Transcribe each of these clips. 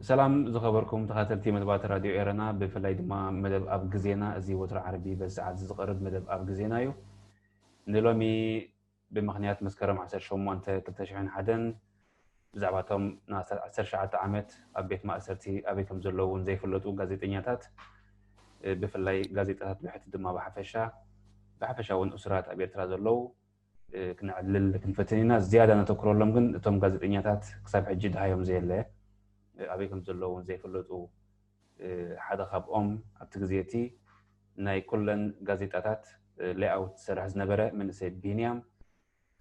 ሰላም ዝኸበርኩም ተኸታተልቲ መደባት ራድዮ ኤረና፣ ብፍላይ ድማ መደብ ኣብ ግዜና፣ እዚ ወትሮ ዓርቢ በዚ ሰዓት እዚ ዝቐርብ መደብ ኣብ ግዜና እዩ። ንሎሚ ብምኽንያት መስከረም ዓሰርተ ሸሞንተ ክልተ ሽሕን ሓደን ብዛዕባ እቶም ንኣስታት ዓሰርተ ሸውዓተ ዓመት ኣብ ቤት ማእሰርቲ ኣበይ ከም ዘለዉ እውን ዘይፍለጡ ጋዜጠኛታት፣ እ፣ ብፍላይ ጋዜጠኛታት ብሕቲ ድማ ብሓፈሻ፣ ብሓፈሻ እውን እሱራት ኣብ ኤርትራ ዘለዉ፣ እ፣ ክነዕልል ክንፈትን ኢና። ዝያዳ ነተኩረሎም ግን እቶም ጋዜጠኛታት ክሳብ ሕጂ ደሃዮም ዘየለ፣ እ፣ ኣበይ ከም ዘለዉ እውን ዘይፍለጡ፣ እ፣ ሓደ ካብኦም ኣብቲ ግዜ እቲ ናይ ኩለን ጋዜጣታት፣ እ፣ ሌኣውት ዝሰርሕ ዝነበረ መንእሰይ ቢንያም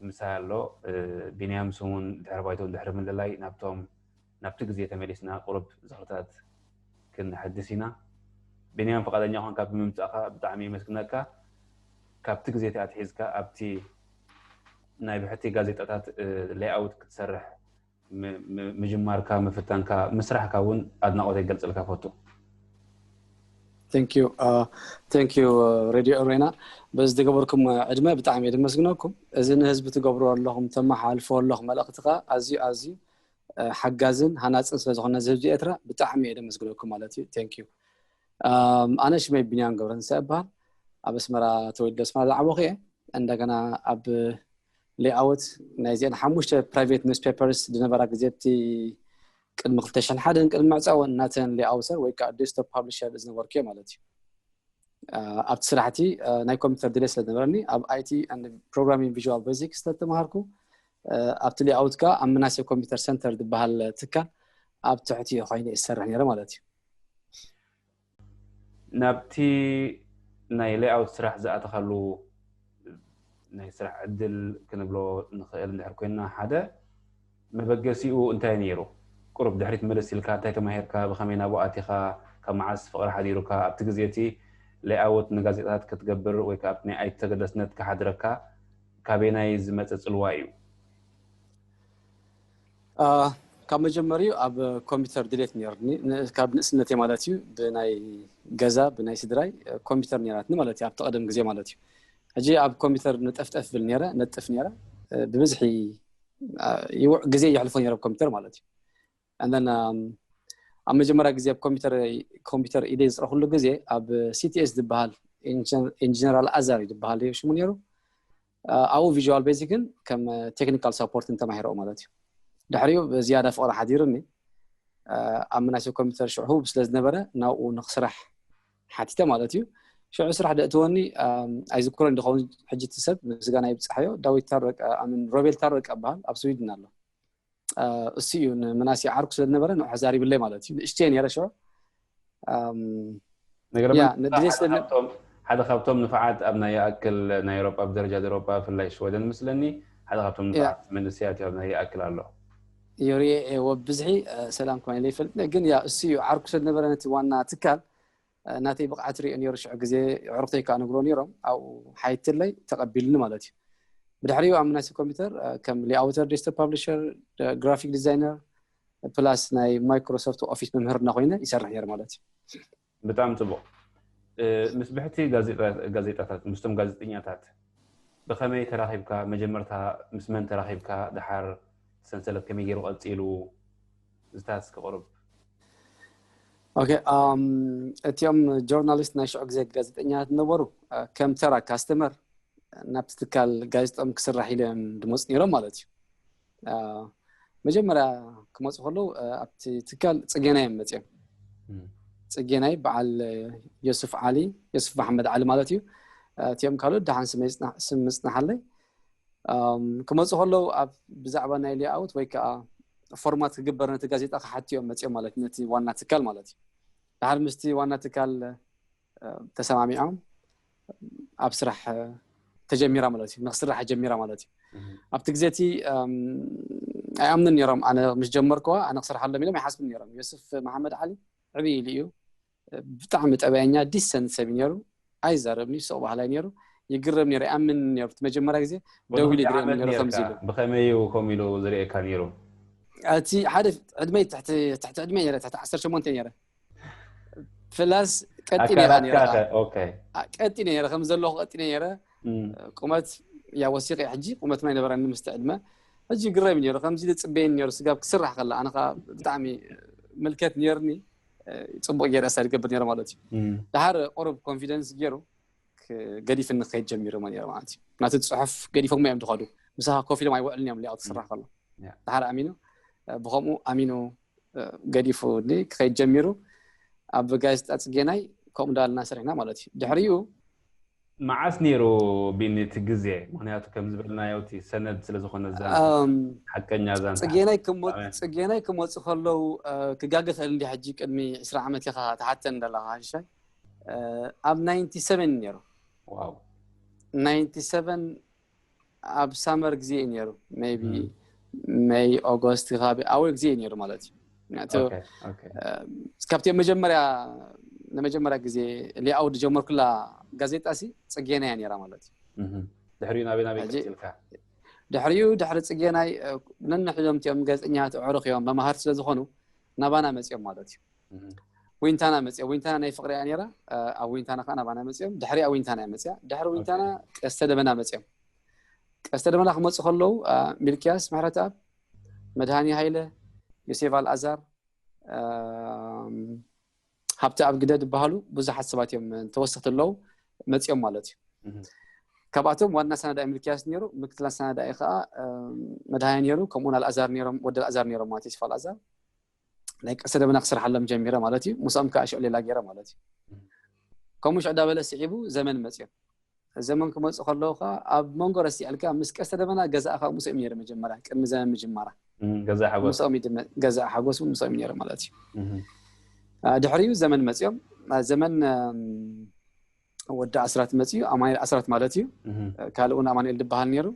ምሳይ ኣሎ። እ፣ ቢንያም ስሙን ድሕሪ ባይቶን ድሕሪ ምልላይ ናብቶም፣ ናብቲ ግዜ ተመሊስና ቁሩብ ዝኽርታት ክነሐድስ ኢና። ቢንያም፣ ፍቓደኛ ኾንካ ብምምጻእካ ብጣዕሚ የመስግነካ። ካብቲ ግዜ እቲ ኣትሒዝካ ኣብቲ ናይ ብሕቲ ጋዜጣታት፣ እ፣ ሌኣውት ክትሰርሕ ም-፣ ም-፣ ምጅማርካ፣ ምፍታንካ፣ ምስራሕካ እውን ኣድናቖተይ ክገልጸልካ ፈቱ። Thank you. Thank you, ሬድዮ ኤረና፣ በዚ ዝገበርኩም ዕድመ ብጣዕሚ እየ ደመስግነኩም። እዚ ንህዝቢ ትገብሮ ኣለኹም፣ ተመሓላልፎ ኣለኹም መልእኽቲ ከኣ ኣዝዩ ኣዝዩ፣ እ፣ ሓጋዝን ሃናጽን ስለ ዝኾነ እዚ ህዝቢ ኤርትራ ብጣዕሚ እየ ደመስግነኩም ማለት እዩ። Thank you. ኣም፣ ኣነ ሽመይ ቢንያም ገብረትንሳኤ እበሃል። ኣብ ኣስመራ ተወሊደ ኣስመራ ዝዓበኹ እየ። እንደገና ኣብ ሌኣውት ናይ እዚአን ሓሙሽተ ፕራይቬት ኒውስፔፐርስ ዝነበራ ግዜ፣ እቲ ቅድሚ ክልተ ሽሕን ሓደን ቅድሚ ምዕጻወን ናተን ሌኣውተር ወይ ከዓ ዴስክቶፕ ፓብሊሸር ዝነበርኩ እየ ማለት እዩ። አ፣ ኣብቲ ስራሕቲ፣ አ፣ ናይ ኮምፒውተር ድሌት ስለ ዝነበረኒ ኣብ ኣይቲ ኤንድ ፕሮግራሚንግ ቪዥዋል ቤዚክ ስለ ዝተምሃርኩ፣ አ፣ ኣብቲ ሌኣውት ከዓ ኣብ ምናሴ ኮምፒውተር ሰንተር ዝበሃል ትካል ኣብ ትሕቲ ኮይነ እየ ዝሰርሕ ነይረ ማለት እዩ። ናብቲ ናይ ሌኣውት ስራሕ ዝኣተኻሉ ናይ ስራሕ ዕድል ክንብሎ ንኽእል እንድሕር ኮይንና፣ ሓደ መበገሲኡ እንታይ ነይሩ? ቁሩብ ድሕሪት ምልስ ኢልካ፣ እንታይ ተማሂርካ? ብኸመይ ናብኡ ኣቲኻ? ካብ መዓስ ፍቕሪ ሓዲሩካ? ኣብቲ ግዜ እቲ ሌኣውት ንጋዜጣታት ክትገብር ወይ ከዓ ኣብቲ ናይ ኣይቲ ተገዳስነት ክሓድረካ ካበየናይ ዝመጸ ጽልዋ እዩ? አ፣ ካብ መጀመሪኡ ኣብ ኮምፒውተር ድሌት ነይርኒ። ን-፣ ካብ ንእስነተይ ማለት እዩ፣ ብናይ ገዛ፣ ብናይ ስድራይ፣ እ፣ ኮምፒውተር ነይራትኒ ማለት እዩ፣ ኣብቲ ቀደም ግዜ ማለት እዩ። ሕጂ ኣብ ኮምፒውተር ንጠፍጠፍ ብል ነይረ፣ ነጥፍ ነይረ፣ እ፣ ብብዝሒ፣ አ፣ ይውዕ-፣ ግዜ የሕልፎ ነይረ ኣብ ኮምፒውተር ማለት እዩ። And then፣ ኣም፣ ኣብ መጀመርያ ግዜ ኣብ ኮምፒውተር፣ ኮምፒውተር ኢደይ ዝፅረኹሉ ግዜ ኣብ ሲ ቲ ኤስ ዝበሃል፣ ኢንጂነር-፣ ኢንጂነር ኣልኣዛር እዩ ዝበሃል እዩ ሽሙ ነይሩ። አ፣ ኣብኡ ቪዥዋል ቤዚክን ከም ቴክኒካል ሳፖርትን ተማሂረኦ ማለት እዩ። ድሕሪኡ ብዝያዳ ፍቕሪ ሓዲሩኒ፣ አ፣ ኣብ ምናሴ ኮምፒውተር ሽዑ ህቡብ ስለ ዝነበረ ናብኡ ንክስራሕ ሓቲተ ማለት እዩ። ሽዑ ስራሕ ደእትወኒ፣ ኣም፣ ኣይዝክሮን ድኸውን ሕጂ እቲ ሰብ፣ ምስጋና ይብጻሕዮ፣ ዳዊት ታረቀ፣ ኣምን ሮቤል ታረቀ እበሃል፣ ኣብ ስዊድን ኣሎ። አ፣ እሱ እዩ ንምናሴ ዓርኩ ስለ ዝነበረ ንዑ ሓዛሪብለይ ማለት እዩ። ንእሽተይ ነይረ ሽዑ። ኣም፣ ነገርማ ያ፣ ንስኻ ንድሌት ሓደ ስለ ካብቶም፣ ሓደ ካብቶም ንፉዓት ኣብ ናይ ይኣክል ናይ ኤውሮጳ፣ ኣብ ደረጃ ኤውሮጳ ብፍላይ ሽወደን ምስለኒ፣ ሓደ ካብቶም ያ፣ ንፉዓት መንእሰያት እዩ ኣብ ናይ ይኣክል ኣሎ። ዮርየ፣ ኤ፣ ወብዝሒ፣ አ፣ ሰላም ከመይ ኢለ ይፈልጥ፣ ግን ያ፣ እሱ እዩ ዓርኩ ስለ ዝነበረ ነቲ ዋና ትካል፣ አ፣ ናተይ ብቕዓት ሪኦ ነይሩ። ሽዑ ግዜ ኣዕሩኽተይ ከኣ ነግሮ ነይሮም፣ ኣብኡ ሓይትለይ ተቐቢሉኒ ማለት እዩ። ብድሕሪኡ ኣብ ምናሴ ኮምፒውተር፣ አ፣ ከም ሌኣውተር፣ ዴስክቶፕ ፓብሊሸር፣ ግራፊክ ዲዛይነር ፕላስ ናይ ማይክሮሶፍት ኦፊስ መምህርና ኮይነ ይሰርሕ ነይረ ማለት እዩ። ብጣዕሚ ጽቡቕ። እ፣ ምስ ብሕቲ ጋዜጣ-፣ ጋዜጣታት፣ ምስቶም ጋዜጠኛታት ብኸመይ ተራኺብካ? መጀመርታ ምስ መን ተራኺብካ? ደሓር ሰንሰለት ከመይ ገይሩ ቀጺሉ? ዝታት እስኪ ቁሩብ። ኦኬ፣ ኣም፣ እቲኦም ጆርናሊስት ናይ ሽዑ ግዜ ጋዜጠኛታት ነበሩ፣ አ፣ ከም ተራ ካስተመር ናብቲ ትካል ጋዜጣኦም ክስራሕ ኢሎም ድመፁ ነይሮም ማለት እዩ። አ፣ መጀመርያ ክመፁ ከለዉ፣ አ፣ ኣብቲ ትካል ጽጌናይ እዮም መፅኦም። እም። ጽጌናይ በዓል ዮሱፍ ዓሊ፣ ዮሱፍ መሓመድ ዓሊ ማለት እዩ። አ፣ እቲኦም ካልኦት ደሓን ስመይ ይፅና-፣ ስም ምፅናሓለይ። ኣም፣ ክመፁ ከለዉ ኣብ ብዛዕባ ናይ ሌኣውት ወይ ከዓ ፎርማት ክግበር ነቲ ጋዜጣ ክሓቱ እዮም መፅኦም ማለት እዩ፣ ነቲ ዋና ትካል ማለት እዩ። ድሓር ምስቲ ዋና ትካል፣ እ፣ ተሰማሚዖም ኣብ ስራሕ፣ እ፣ ተጀሚራ ማለት እዩ፣ ንክስራሕ ጀሚራ ማለት እዩ። እም። ኣብቲ ግዜ እቲ፣ ኣም፣ ኣይኣምኑን ነይሮም፣ ኣነ ምስ ጀመርኩዋ ኣነ ክሰርሓሎም ኢሎም ኣይሓስቡን ነይሮም። ዮሱፍ መሓመድ ዓሊ ዕብይ ኢሉ እዩ፣ ብጣዕሚ ጠበያኛ ዲሰንት ሰብ እዩ ነይሩ። ኣይዛረብን እዩ፣ ስቕ በሃላይ ነይሩ። ይግረም ነይሩ፣ ኣይኣምንን ነይሩ። እቲ መጀመርያ ግዜ ደው ወዲ ኢሉ ክንደይ ይግረም ዓመት ነይሩ ከምዚ ነርካ? ኢሉ። ብኸመይ እዩ ከምኡ ኢሉ ዝርእየካ ነይሩ? እቲ ሓደ ዕድመይ ትሕቲ፣ ትሕቲ ዕድመ ነይረ፣ ትሕቲ ዓሰርተ ሸሞንተ ነይረ። ፕላስ ቀጢነ ኢኻ ነይረ ኣካላትካ ኸዓ። ከ? ኦኬ። ኣ፣ ቀጢነ ነይረ፣ ከም ዘለኹ ቀጢነ ነይረ። እም። ቁመት ያ ወሲኸ ሕጂ ቁመት ማይ ነበረኒ ምስቲ ዕድመ። ሕጂ ይግረም ነይሩ፣ ከምዚ ኢሉ ዝጽበየኒ ነይሩ፣ ስጋብ ክስራሕ ከላ። ኣነ ኸዓ ብጣዕሚ ምልከት ነርኒ፣ ጽቡቅ ገይረ ስታይል ገብር ነረ ማለት እዩ። ድሓር ቁሩብ ኮንፊደንስ ገይሩ ገዲፍኒ ክኸይድ ጀሚሩ ነረ ማለት እዩ። ናቲ ጽሑፍ ገዲፎም እዮም ዝኸዱ። ምሳኻ ኮፍ ኢሎም ኣይውዕልን እዮም ሌኣውት ክስራሕ ከሎ። ድሓር ኣሚኑ ብኸምኡ ኣሚኑ ገዲፉ ክኸይድ ጀሚሩ። ኣብ ጋዜጣ ጽጌናይ ከምኡ እንዳልና ሰሪሕና ማለት እዩ። ድሕሪኡ መዓስ ነይሩ ቢኒ እቲ ግዜ? ምክንያቱ ከም ዝበልናዮ እቲ ሰነድ ስለ ዝኾነ እዛ ሓቀኛ እዛ ጽጌናይ ክመ- ጽጌናይ ክመፁ ከለው ክጋገ ክእል እንዲ ሕጂ ቅድሚ ዕስራ ዓመት ኢኻ ተሓተን ዘለኻ ሽሻይ። ኣብ ናይንቲ ሰቨን ነይሩ። ዋው ናይንቲ ሰቨን ኣብ ሳመር ግዜ እዩ ነይሩ። ሜይ ቢ ሜይ ኦጎስት ከባቢ ኣወል ግዜ እዩ ነይሩ ማለት እዩ። ምክንያቱ ኦኬ ኦኬ ካብቲ መጀመርያ ንመጀመርያ ግዜ ሌኣውት ዝጀመርኩላ ጋዜጣ ሲ ጽጌና እያ ነይራ ማለት እዩ። ድሕሪኡ ናበይ ናበይ ቀፂልካ? ድሕሪኡ ድሕሪ ጽጌናይ ነንሕዶም እቲኦም ጋዜጠኛታት ኣዕሩኽ እዮም መማህርቲ ስለ ዝኾኑ ናባና መፅኦም ማለት እዩ። ዊንታና መፅኦም። ዊንታና ናይ ፍቅሪ እያ ነይራ። ኣብ ዊንታና ከዓ ናባና መፅኦም። ድሕሪኣ ዊንታና እያ መፅያ። ድሕሪ ዊንታና ቀስተ ደበና መፅኦም። ቀስተ ደበና ክመፁ ከለዉ ሚልክያስ ምሕረተኣብ፣ መድሃኒ ሃይለ፣ ዮሴፍ ኣልኣዛር፣ ሃብቲ ኣብ ግደ ዝበሃሉ ብዙሓት ሰባት እዮም ተወሰኽቲ ኣለዉ መፂኦም ማለት እዩ። ካብኣቶም ዋና ሰናዳኢ ሚልክያስ ነይሩ፣ ምክትል ሰናዳኢ ከዓ መድሃኒ ነይሩ፣ ከምኡውን ኣልኣዛር ነይሮም፣ ወዲ ኣልኣዛር ነይሮም ማለት ዮሴፍ ኣልኣዛር። ናይ ቀስተ ደበና ክስርሓሎም ጀሚረ ማለት እዩ። ምስኦም ከዓ ሽዑ ሌላ ገይረ ማለት እዩ። ከምኡ ሽዑ ዳበለ ስዒቡ ዘመን መፅኦም። ዘመን ክመፁ ከለዉ ከዓ ኣብ መንጎ ረሲዕልካ ምስ ቀስተ ደበና ገዛእ ከዓ ምስኦም ነይረ መጀመርያ ቅድሚ ዘመን ምጅማራ። ገዛ ሓጎስ ምስኦም ይድመ- ገዛእ ሓጎስ እውን ምስኦም ነይረ ማለት እዩ። ድሕሪኡ ዘመን መፅኦም። ዘመን ወዲ ኣስራት መፅኡ ኣማኑኤል ኣስራት ማለት እዩ። ካልእ እውን ኣማኑኤል ዝበሃል ነይሩ።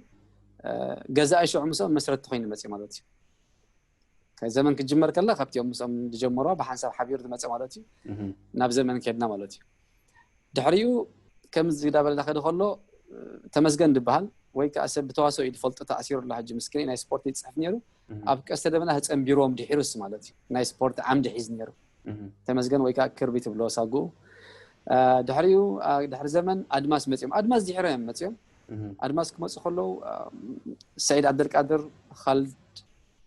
ገዛኢ ሽዑ ምስኦም መስረቲ ኮይኑ መፅኡ ማለት እዩ። ዘመን ክጅመር ከላ ካብቲኦም ምስኦም ዝጀመሩዋ ብሓንሳብ ሓቢሩ ዝመፀ ማለት እዩ። ናብ ዘመን ከድና ማለት እዩ። ድሕሪኡ ከምዚ ዳበልና ከደ ከሎ ተመስገን ዝበሃል ወይ ከዓ ሰብ ብተዋስኦ እዩ ዝፈልጦ ተኣሲሩ ኣሎ ሕጂ ምስኪን ናይ ስፖርት ይፅሕፍ ነይሩ። ኣብ ቀስተ ደበና ህፀን ቢሮም ድሒሩስ ማለት እዩ ናይ ስፖርት ዓምዲ ሒዝ ነይሩ። ተመስገን ወይ ከዓ ክርቢ ትብሎ ሳጉኡ። ድሕሪኡ ድሕሪ ዘመን ኣድማስ መፅኦም። ኣድማስ ድሒሮ እዮም መፅኦም። ኣድማስ ክመፁ ከለዉ ሰዒድ ዓብደልቃድር፣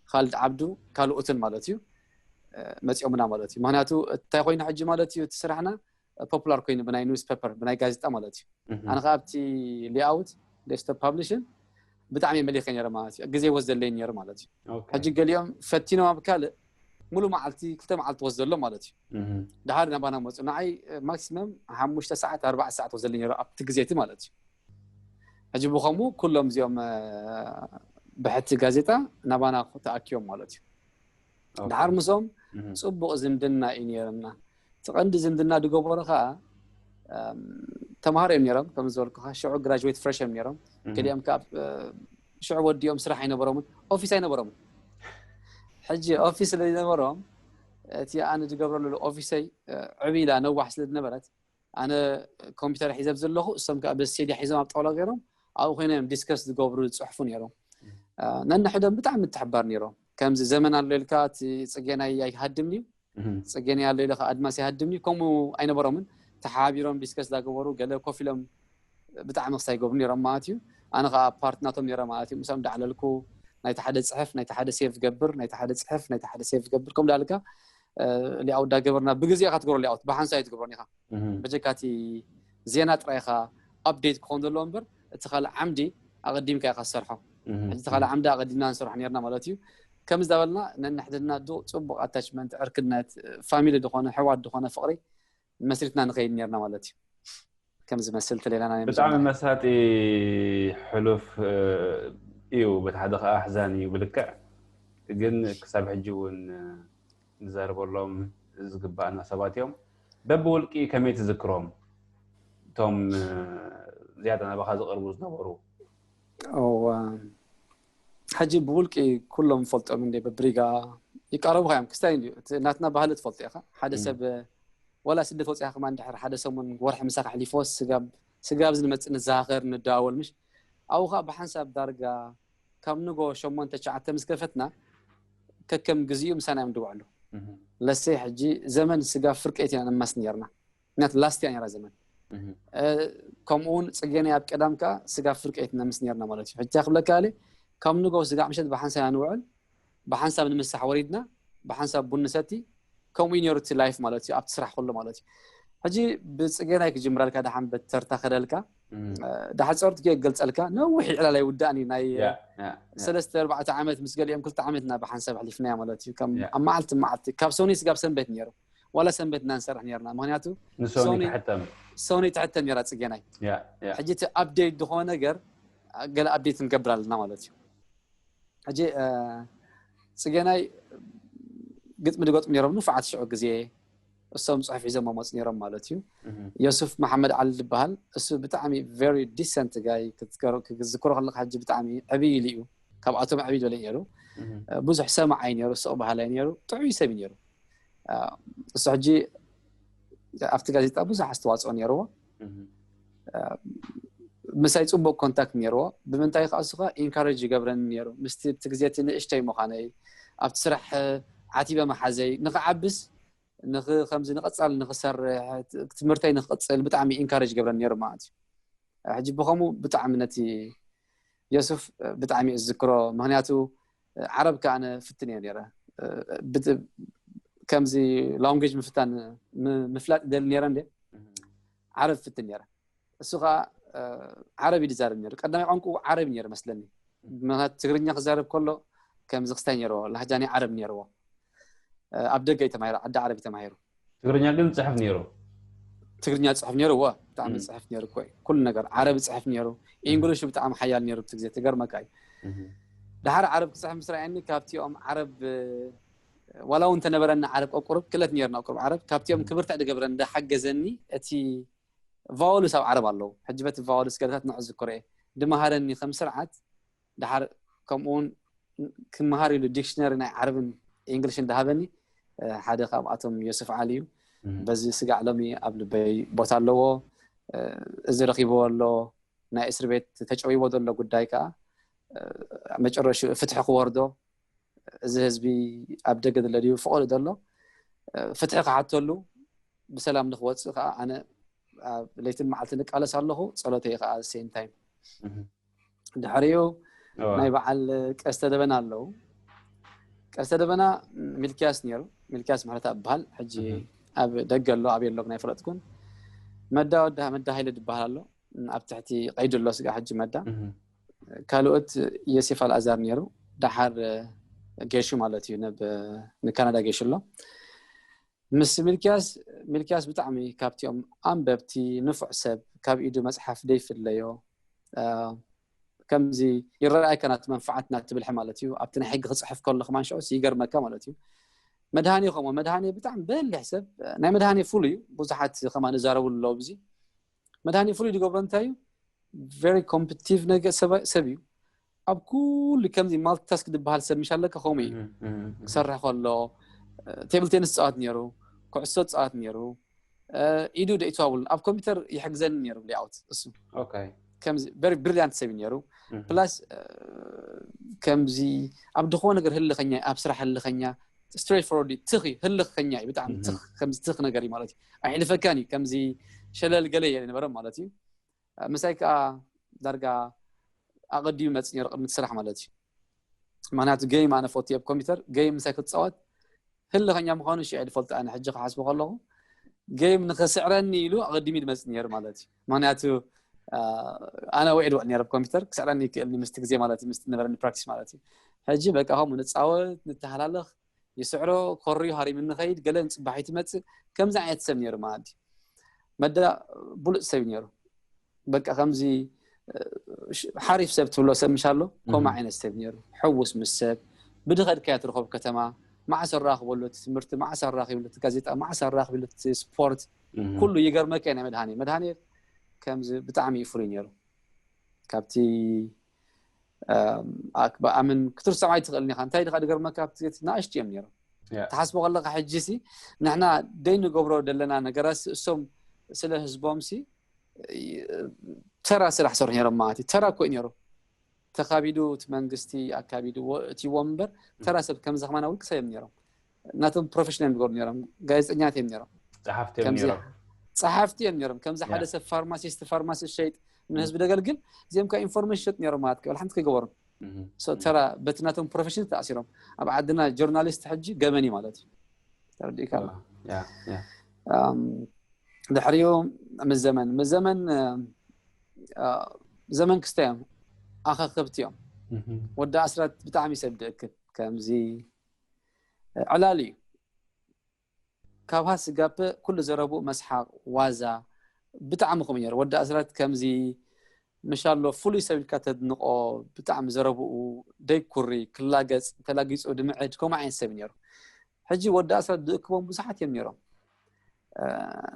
ካልድ ዓብዱ ካልኦትን ማለት እዩ መፂኦምና ማለት እዩ። ምክንያቱ እንታይ ኮይኑ ሕጂ ማለት እዩ እቲ ስራሕና ፖፑላር ኮይኑ ብናይ ኒውስ ፔፐር ብናይ ጋዜጣ ማለት እዩ። ኣነ ከዓ ኣብቲ ሌኣውት ዴስክቶፕ ፓብሊሽን ብጣዕሚ መሊኸ ነረ ማለት እዩ። ግዜ ወስደለይ ነሩ ማለት እዩ። ሕጂ ገሊኦም ፈቲኖም ኣብ ካልእ ሙሉ መዓልቲ ክልተ መዓልቲ ወስደሎም ማለት እዩ። ድሓር ናባና መፁ። ንዓይ ማክሲመም ሓሙሽተ ሰዓት ኣርባዕተ ሰዓት ወስደለይ ነሩ ኣብቲ ግዜ እቲ ማለት እዩ። ሕጂ ብኸምኡ ኩሎም እዚኦም ብሕቲ ጋዜጣ ናባና ተኣኪቦም ማለት እዩ። ድሓር ምስኦም ፅቡቕ ዝምድና እዩ ነይርና። እቲ ቀንዲ ዝምድና ዝገበሮ ከዓ ተምሃሮ እዮም ነይሮም ከም ዝበልኩኻ ሽዑ ግራጅዌት ፍረሽ እዮም ነይሮም። ገሊኦም ከዓ ሽዑ ወዲኦም ስራሕ ኣይነበሮምን ኦፊስ ኣይነበሮምን። ሕጂ ኦፊስ ስለ ዝነበሮም እቲ ኣነ ዝገብረሉ ኦፊሰይ ዕብይ ኢላ ነዋሕ ስለ ዝነበረት ኣነ ኮምፒተር ሒዘ ዘለኹ እሶም ከዓ በስቴድያ ሒዞም ኣብ ጣውላ ገይሮም ኣብኡ ኮይኖም እዮም ዲስከስ ዝገብሩ ዝፅሕፉ ነይሮም። ነንሕዶም ብጣዕሚ ምትሕባር ነይሮም። ከምዚ ዘመን ኣሎ ኢልካ እቲ ፅጌናይ ኣይሃድምን እዩ፣ ፅጌናይ ኣሎ ኢለ ከዓ ኣድማስ ኣይሃድምን እዩ፣ ከምኡ ኣይነበሮምን። ተሓቢሮም ዲስከስ ዳገበሩ ገለ ኮፍ ኢሎም ብጣዕሚ ክሳይ ይገብሩ ነይሮም ማለት እዩ። ኣነ ከዓ ፓርት ናቶም ነይረ ማለት እዩ። ምስኦም ዳዕለልኩ ናይቲ ሓደ ፅሕፍ ናይቲ ሓደ ሴቭ ገብር ናይቲ ሓደ ፅሕፍ ናይቲ ሓደ ሴቭ ገብር ከም ዳልካ ሊኣውት ዳገበርና ብግዜ ኢካ ትገብሮ ሊኣውት ብሓንሳብ ኣይትገብሮን ኢካ። በጀካቲ ዜና ጥራይ ኢካ ኣፕዴት ክኸውን ዘለዎ እምበር እቲ ካልእ ዓምዲ ኣቐዲምካ ኢካ ዝሰርሖ። ሕጂ እቲ ካልእ ዓምዲ ኣቐዲምና ንሰርሖ ነርና ማለት እዩ። ከም ዝዳበልና ነንሕድና ዱ ፅቡቕ ኣታችመንት ዕርክነት ፋሚሊ ዝኾነ ሕዋት ዝኾነ ፍቕሪ መስሪትና ንኸይድ ነርና ማለት እዩ። ከም ዝመስል ተሌላና ብጣዕሚ መሳጢ ሕሉፍ እዩ። በቲ ሓደ ከዓ ኣሕዛን እዩ ብልክዕ ግን ክሳብ ሕጂ እውን ንዛረበሎም ዝግባኣና ሰባት እዮም። በብውልቂ ከመይ ትዝክሮም እቶም ዝያዳ ናባኻ ዝቐርቡ ዝነበሩ? ሕጂ ብውልቂ ኩሎም ፈልጦም እንደ በብሪጋ ይቃረቡካ እዮም። ክስታይ እንዲዩ ናትና ባህሊ ትፈልጦ ኢኻ። ሓደ ሰብ ወላ ስደት ወፂኻ ከማን ድሕር ሓደ ሰሙን ወርሒ ምሳኻ ኣሕሊፎ ስጋብ ስጋብ ዝንመፅእ ንዘኻኸር ንደዋወል ምሽ ኣብኡ ከዓ ብሓንሳብ ዳርጋ ካብ ንጎ ሸሞንተ ትሽዓተ ምስ ከፈትና ከከም ግዚኡ ምሳና እዮም ድውዕሉ። ለሰይ ሕጂ ዘመን ስጋብ ፍርቂ ኣቲና ንማስ ነርና። ምክንያቱ ላስት እያ ነራ ዘመን። ከምኡ እውን ፅጌና ኣብ ቀዳም ከዓ ስጋብ ፍርቂ ኣቲና ምስ ነርና ማለት እዩ። ሕጂ ክብለካ ኣለ ካብ ንጎ ስጋዕ ምሸት ብሓንሳብ ንውዕል ብሓንሳብ ንምሳሕ ወሪድና ብሓንሳብ ቡን ንሰቲ ከምኡ እዩ ነይሩ እቲ ላይፍ ማለት እዩ፣ ኣብቲ ስራሕ ኩሉ ማለት እዩ። ሕጂ ብጽጌናይ ክጅምረልካ፣ ደሓን በተርታ ከደልካ፣ ዳሓን ጸርት ክገልጸልካ፣ ነዊሕ ዕላል ኣይውዳእን እዩ። ናይ ሰለስተ ኣርባዕተ ዓመት ምስ ገሊኦም ክልተ ዓመት እና ብሓንሳብ ኣሕሊፍናያ ማለት እዩ። ከም ኣብ መዓልቲ መዓልቲ ካብ ሶኒ ስጋብ ሰንበት ነይሩ፣ ዋላ ሰንበት እና ንሰርሕ ነርና። ምክንያቱ ንሶኒ ሶኒ- ትሕተም ሶኒ ትሕተም ነራ ጽጌናይ። ያ ያ ሕጂ እቲ ኣፕዴት ዝኾነ ነገር ገለ ኣፕዴት ንገብር ኣለና ማለት እዩ። ሕጂ ጽጌናይ ግጥሚ ድገጥሙ ነሮም ንፉዓት ሽዑ ግዜ፣ እሶም ጽሑፍ ሒዞም መመፁ ነሮም ማለት እዩ። ዮሱፍ መሓመድ ዓሊ ዝበሃል፣ እሱ ብጣዕሚ very decent guy፣ ክዝክሮ ከለካ ሕጂ ብጣዕሚ ዕብይ ኢሉ እዩ፣ ካብኣቶም ዕብይ ዝበለ ነይሩ። ብዙሕ ሰማዓይ ነይሩ፣ ሱቕ በሃላይ ነይሩ፣ ጥዑይ ሰብ እዩ ነይሩ። እሱ ሕጂ ኣብቲ ጋዜጣ ብዙሕ ኣስተዋፅኦ ነይርዎ። ምሳይ ፅቡቅ ኮንታክት ነይርዎ። ብምንታይ ከዓ እሱ ከዓ ኢንካሬጅ ይገብረኒ ነይሩ፣ ምስቲ እቲ ግዜ እቲ ንእሽተይ ምዃነይ፣ ኣብቲ ስራሕ ዓቲበ መሓዘይ ንክዓብስ፣ ንክ- ከምዚ ንቐፃል ንክሰርሕ፣ ትምህርተይ ንክቕፅል ብጣዕሚ ኢንካሬጅ ይገብረኒ ነይሩ ማለት እዩ። ሕጂ ብከምኡ ብጣዕሚ ነቲ ዮሱፍ ብጣዕሚ እዝክሮ። ምክንያቱ ዓረብ ከዓ ኣነ ፍትን እየ ነይረ። ብት- ከምዚ ላንጉጅ ምፍታን ም- ምፍላጥ ይደሊ ነይረ እንደ ዓረብ ፍትን ነይረ። እሱ ከዓ ዓረብ እዩ ዝዛረብ ነይሩ። ቀዳማይ ቋንቋ ዓረብ እዩ ነይሩ መስለኒ። ምክንያቱ ትግርኛ ክዛረብ ከሎ ከምዚ ክስታይ ነይርዎ፣ ላህጃ ናይ ዓረብ ነይርዎ። ኣብ ደገ እዩ ተማሂሩ፣ ዓዲ ዓረብ እዩ ተማሂሩ። ትግርኛ ግን ዝፅሕፍ ነይሩ። ትግርኛ ዝፅሕፍ ነይሩ፣ እወ፣ ብጣዕሚ ዝፅሕፍ ነይሩ እኮ እዩ። ኩሉ ነገር ዓረብ ዝፅሕፍ ነይሩ። ኢንግሊሹ ብጣዕሚ ሓያል ነይሩ እቲ ግዜ፣ ትገርመካ እዩ። ደሓር ዓረብ ክፅሕፍ ምስ ረኣየኒ፣ ካብቲኦም ዓረብ ዋላ እውን እንተነበረና ዓረብ ቁሩብ ክእለት ነይርና፣ ቁሩብ ዓረብ፣ ካብቲኦም ክብርትዕ ዝገብረኒ ዝሓገዘኒ እቲ ቫወልስ ኣብ ዓረብ ኣለዉ። ሕጂ በቲ ቫወልስ ገለታት ንዑ ዝክሮ እየ ድመሃረኒ ከም ስርዓት። ደሓር ከምኡ እውን ክመሃር ኢሉ ዲክሽነሪ ናይ ዓረብን ኢንግሊሽን ዝሃበኒ ሓደ ካብኣቶም ዮሱፍ ዓሊ እዩ። በዚ ስጋዕ ሎሚ ኣብ ልበይ ቦታ ኣለዎ። እዚ ረኪብዎ ኣሎ፣ ናይ እስር ቤት ተጨዊዎ ዘሎ ጉዳይ ከዓ መጨረሽኡ ፍትሒ ክወርዶ፣ እዚ ህዝቢ ኣብ ደገ ዘሎ ድዩ ፍቕሪ ዘሎ ፍትሒ ክሓተሉ፣ ብሰላም ንክወፅእ ከዓ ኣነ ኣብ ለይትን መዓልቲ ንቃለስ ኣለኹ። ፀሎተይ ከዓ ሴም ታይም። ድሕሪኡ ናይ በዓል ቀስተ ደበና ኣለዉ። ቀስተ ደበና ሚልክያስ ነይሩ፣ ሚልክያስ ምሕረታ እበሃል። ሕጂ ኣብ ደገ ኣሎ፣ ኣበይ ኣሎ ግን ኣይፈለጥኩን። መዳ ወዳ መዳ ሃይለ ዝበሃል ኣሎ፣ ኣብ ትሕቲ ቀይዲ ኣሎ ስጋ ሕጂ መዳ። ካልኦት ዮሴፍ ኣልኣዛር ነይሩ፣ ደሓር ጌሹ ማለት እዩ፣ ናብ ንካናዳ ጌሹ ኣሎ። ምስ ሚልክያስ፣ ሚልክያስ ብጣዕሚ ካብቲኦም ኣንበብቲ፣ ንፉዕ ሰብ፣ ካብ ኢዱ መፅሓፍ ደይፍለዮ፣ ከምዚ ይረኣየካ ናቲ መንፍዓት ናቲ ብልሒ ማለት እዩ። ኣብቲ ናይ ሕጊ ክፅሕፍ ከሎ ከማን ሽዑ ይገርመካ ማለት እዩ። መድሃኔ ከምኡ፣ መድሃኔ ብጣዕሚ በሊሕ ሰብ፣ ናይ መድሃኔ ፍሉይ እዩ። ብዙሓት ከማን ይዛረብሉ ኣለዉ ብዚ። መድሃኔ ፍሉይ ዝገብሮ እንታይ እዩ? ቨሪ ኮምፒቲቲቭ ነገር ሰብ ሰብ እዩ። ኣብ ኩሉ ከምዚ ማልቲታስክ ዝበሃል ሰብ ምሽ ኣለካ ከምኡ እዩ። ክሰርሕ ከሎ ቴብል ቴኒስ ፃወት ነይሩ፣ ኩዕሶ ፃወት ነይሩ። ኢዱ ደእትዋብሉ ኣብ ኮምፒውተር ይሕግዘኒ ነይሩ ሌኣውት እሱ። ከምዚ ቨሪ ብሪሊያንት ሰብ እዩ ነይሩ። ፕላስ ከምዚ ኣብ ድኾነ ነገር ህልኸኛ፣ ኣብ ስራሕ ህልኸኛ፣ ስትሬት ፎርወርድ ትኽ እዩ፣ ህልኸኛ እዩ ብጣዕሚ ትኽ፣ ከምዚ ትኽ ነገር እዩ ማለት እዩ። ኣይሕልፈካን እዩ፣ ከምዚ ሸለል ገለ እየ ነበረ ማለት እዩ። ምሳይ ከዓ ዳርጋ ኣቐዲሙ መፅእ ነይሩ ቅድሚ እቲ ስራሕ ማለት እዩ። ምክንያቱ ጌም ኣነ ፈትየ ኣብ ኮምፒውተር ጌም ምሳይ ክትፃወት ህልኸኛ ምዃኑ ሽዑ ዝፈልጦ ኣነ ሕጂ ክሓስቦ ከለኹ ጌም ንኸስዕረኒ ኢሉ ኣቐዲሙ ድመፅእ ነይሩ ማለት እዩ። ምክንያቱ ኣነ ውዒ ድውዕ ነይረ ኣብ ኮምፒውተር ክስዕረኒ ይክእልኒ ምስቲ ግዜ ማለት እዩ፣ ምስቲ ነበረኒ ፕራክቲስ ማለት እዩ። ሕጂ በቃ ከምኡ ንፃወት ንተሃላለኽ ይስዕሮ ኮርዩ ሃሪሙ ንኸይድ ገለ ንፅባሒት ይመፅእ። ከምዚ ዓይነት ሰብ ነይሩ ማለት እዩ። መዳ ብሉፅ ሰብ ነይሩ። በቃ ከምዚ ሓሪፍ ሰብ ትብሎ ሰብ ምሽ ኣሎ ከምኡ ዓይነት ሰብ ነይሩ። ሕውስ ምስ ሰብ ብድኸድካዮ ትረኸብ ከተማ መዓስ ኣራኽበሉ እቲ ትምህርቲ፣ መዓስ ኣራኺብሉ እቲ ጋዜጣ፣ መዓስ ኣራኺብሉ እቲ ስፖርት፣ ኩሉ ይገርመካ እዩ። ናይ መድሃኔ መድሃኔ ከምዚ ብጣዕሚ እዩ ፍሉይ ነይሩ። ካብቲ ኣምን ክትርስዖ ኣይትኽእልን ኢኻ። እንታይ ድኻ ድገርመካ ኣብቲ ናእሽቱ እዮም ነይሮም። ትሓስቦ ከለካ ሕጂ ሲ ንሕና ደይ ንገብሮ ዘለና ነገራት እሶም ስለ ህዝቦም ሲ ተራ ስራሕ ሰርሑ ነይሮም ማለት እዩ። ተራ እኮ እዩ ነይሩ። ተኻቢዱ እቲ መንግስቲ ኣካቢድዎ እትዎም እምበር ተራ ሰብ ከምዚ ከማና ውልቂ ሰብ እዮም ነይሮም። ናቶም ፕሮፌሽናል ዝገብሩ ነይሮም። ጋዜጠኛት እዮም ነይሮም። ጸሓፍቲ እዮም ነይሮም። ጸሓፍቲ እዮም ነይሮም። ከምዚ ሓደ ሰብ ፋርማሲስት ፋርማሲ ሸይጥ ንህዝቢ ደገልግል እዚኦም ከ ኢንፎርሜሽን ሸጥ ነይሮም ማለት ከ ሓንቲ ከይገበሩ ተራ በቲ ናቶም ፕሮፌሽን ተኣሲሮም። ኣብ ዓድና ጆርናሊስት ሕጂ ገበን እዩ ማለት እዩ። ተረዲእካ ኣሎ። ድሕሪኡ ምስ ዘመን ምስ ዘመን ዘመን ክስተ እዮም ኣኸክብቲ እዮም። ወዲ ኣስራት ብጣዕሚ ሰብ ድእክብ ከምዚ ዕላል እዩ። ካብ ሃስ ጋፕ ኩሉ ዘረቡ መስሓቅ ዋዛ ብጣዕሚ ከምኡ ነይሩ። ወዲ ኣስራት ከምዚ ምሻሎ ፍሉይ ሰብ ኢልካ ተድንቆ ብጣዕሚ ዘረብኡ ደይኩሪ ክላገጽ ተላጊጹ ድምዕድ ከምኡ ዓይነት ሰብ ነይሩ። ሕጂ ወዲ ኣስራት ድእክቦም ብዙሓት እዮም ነይሮም።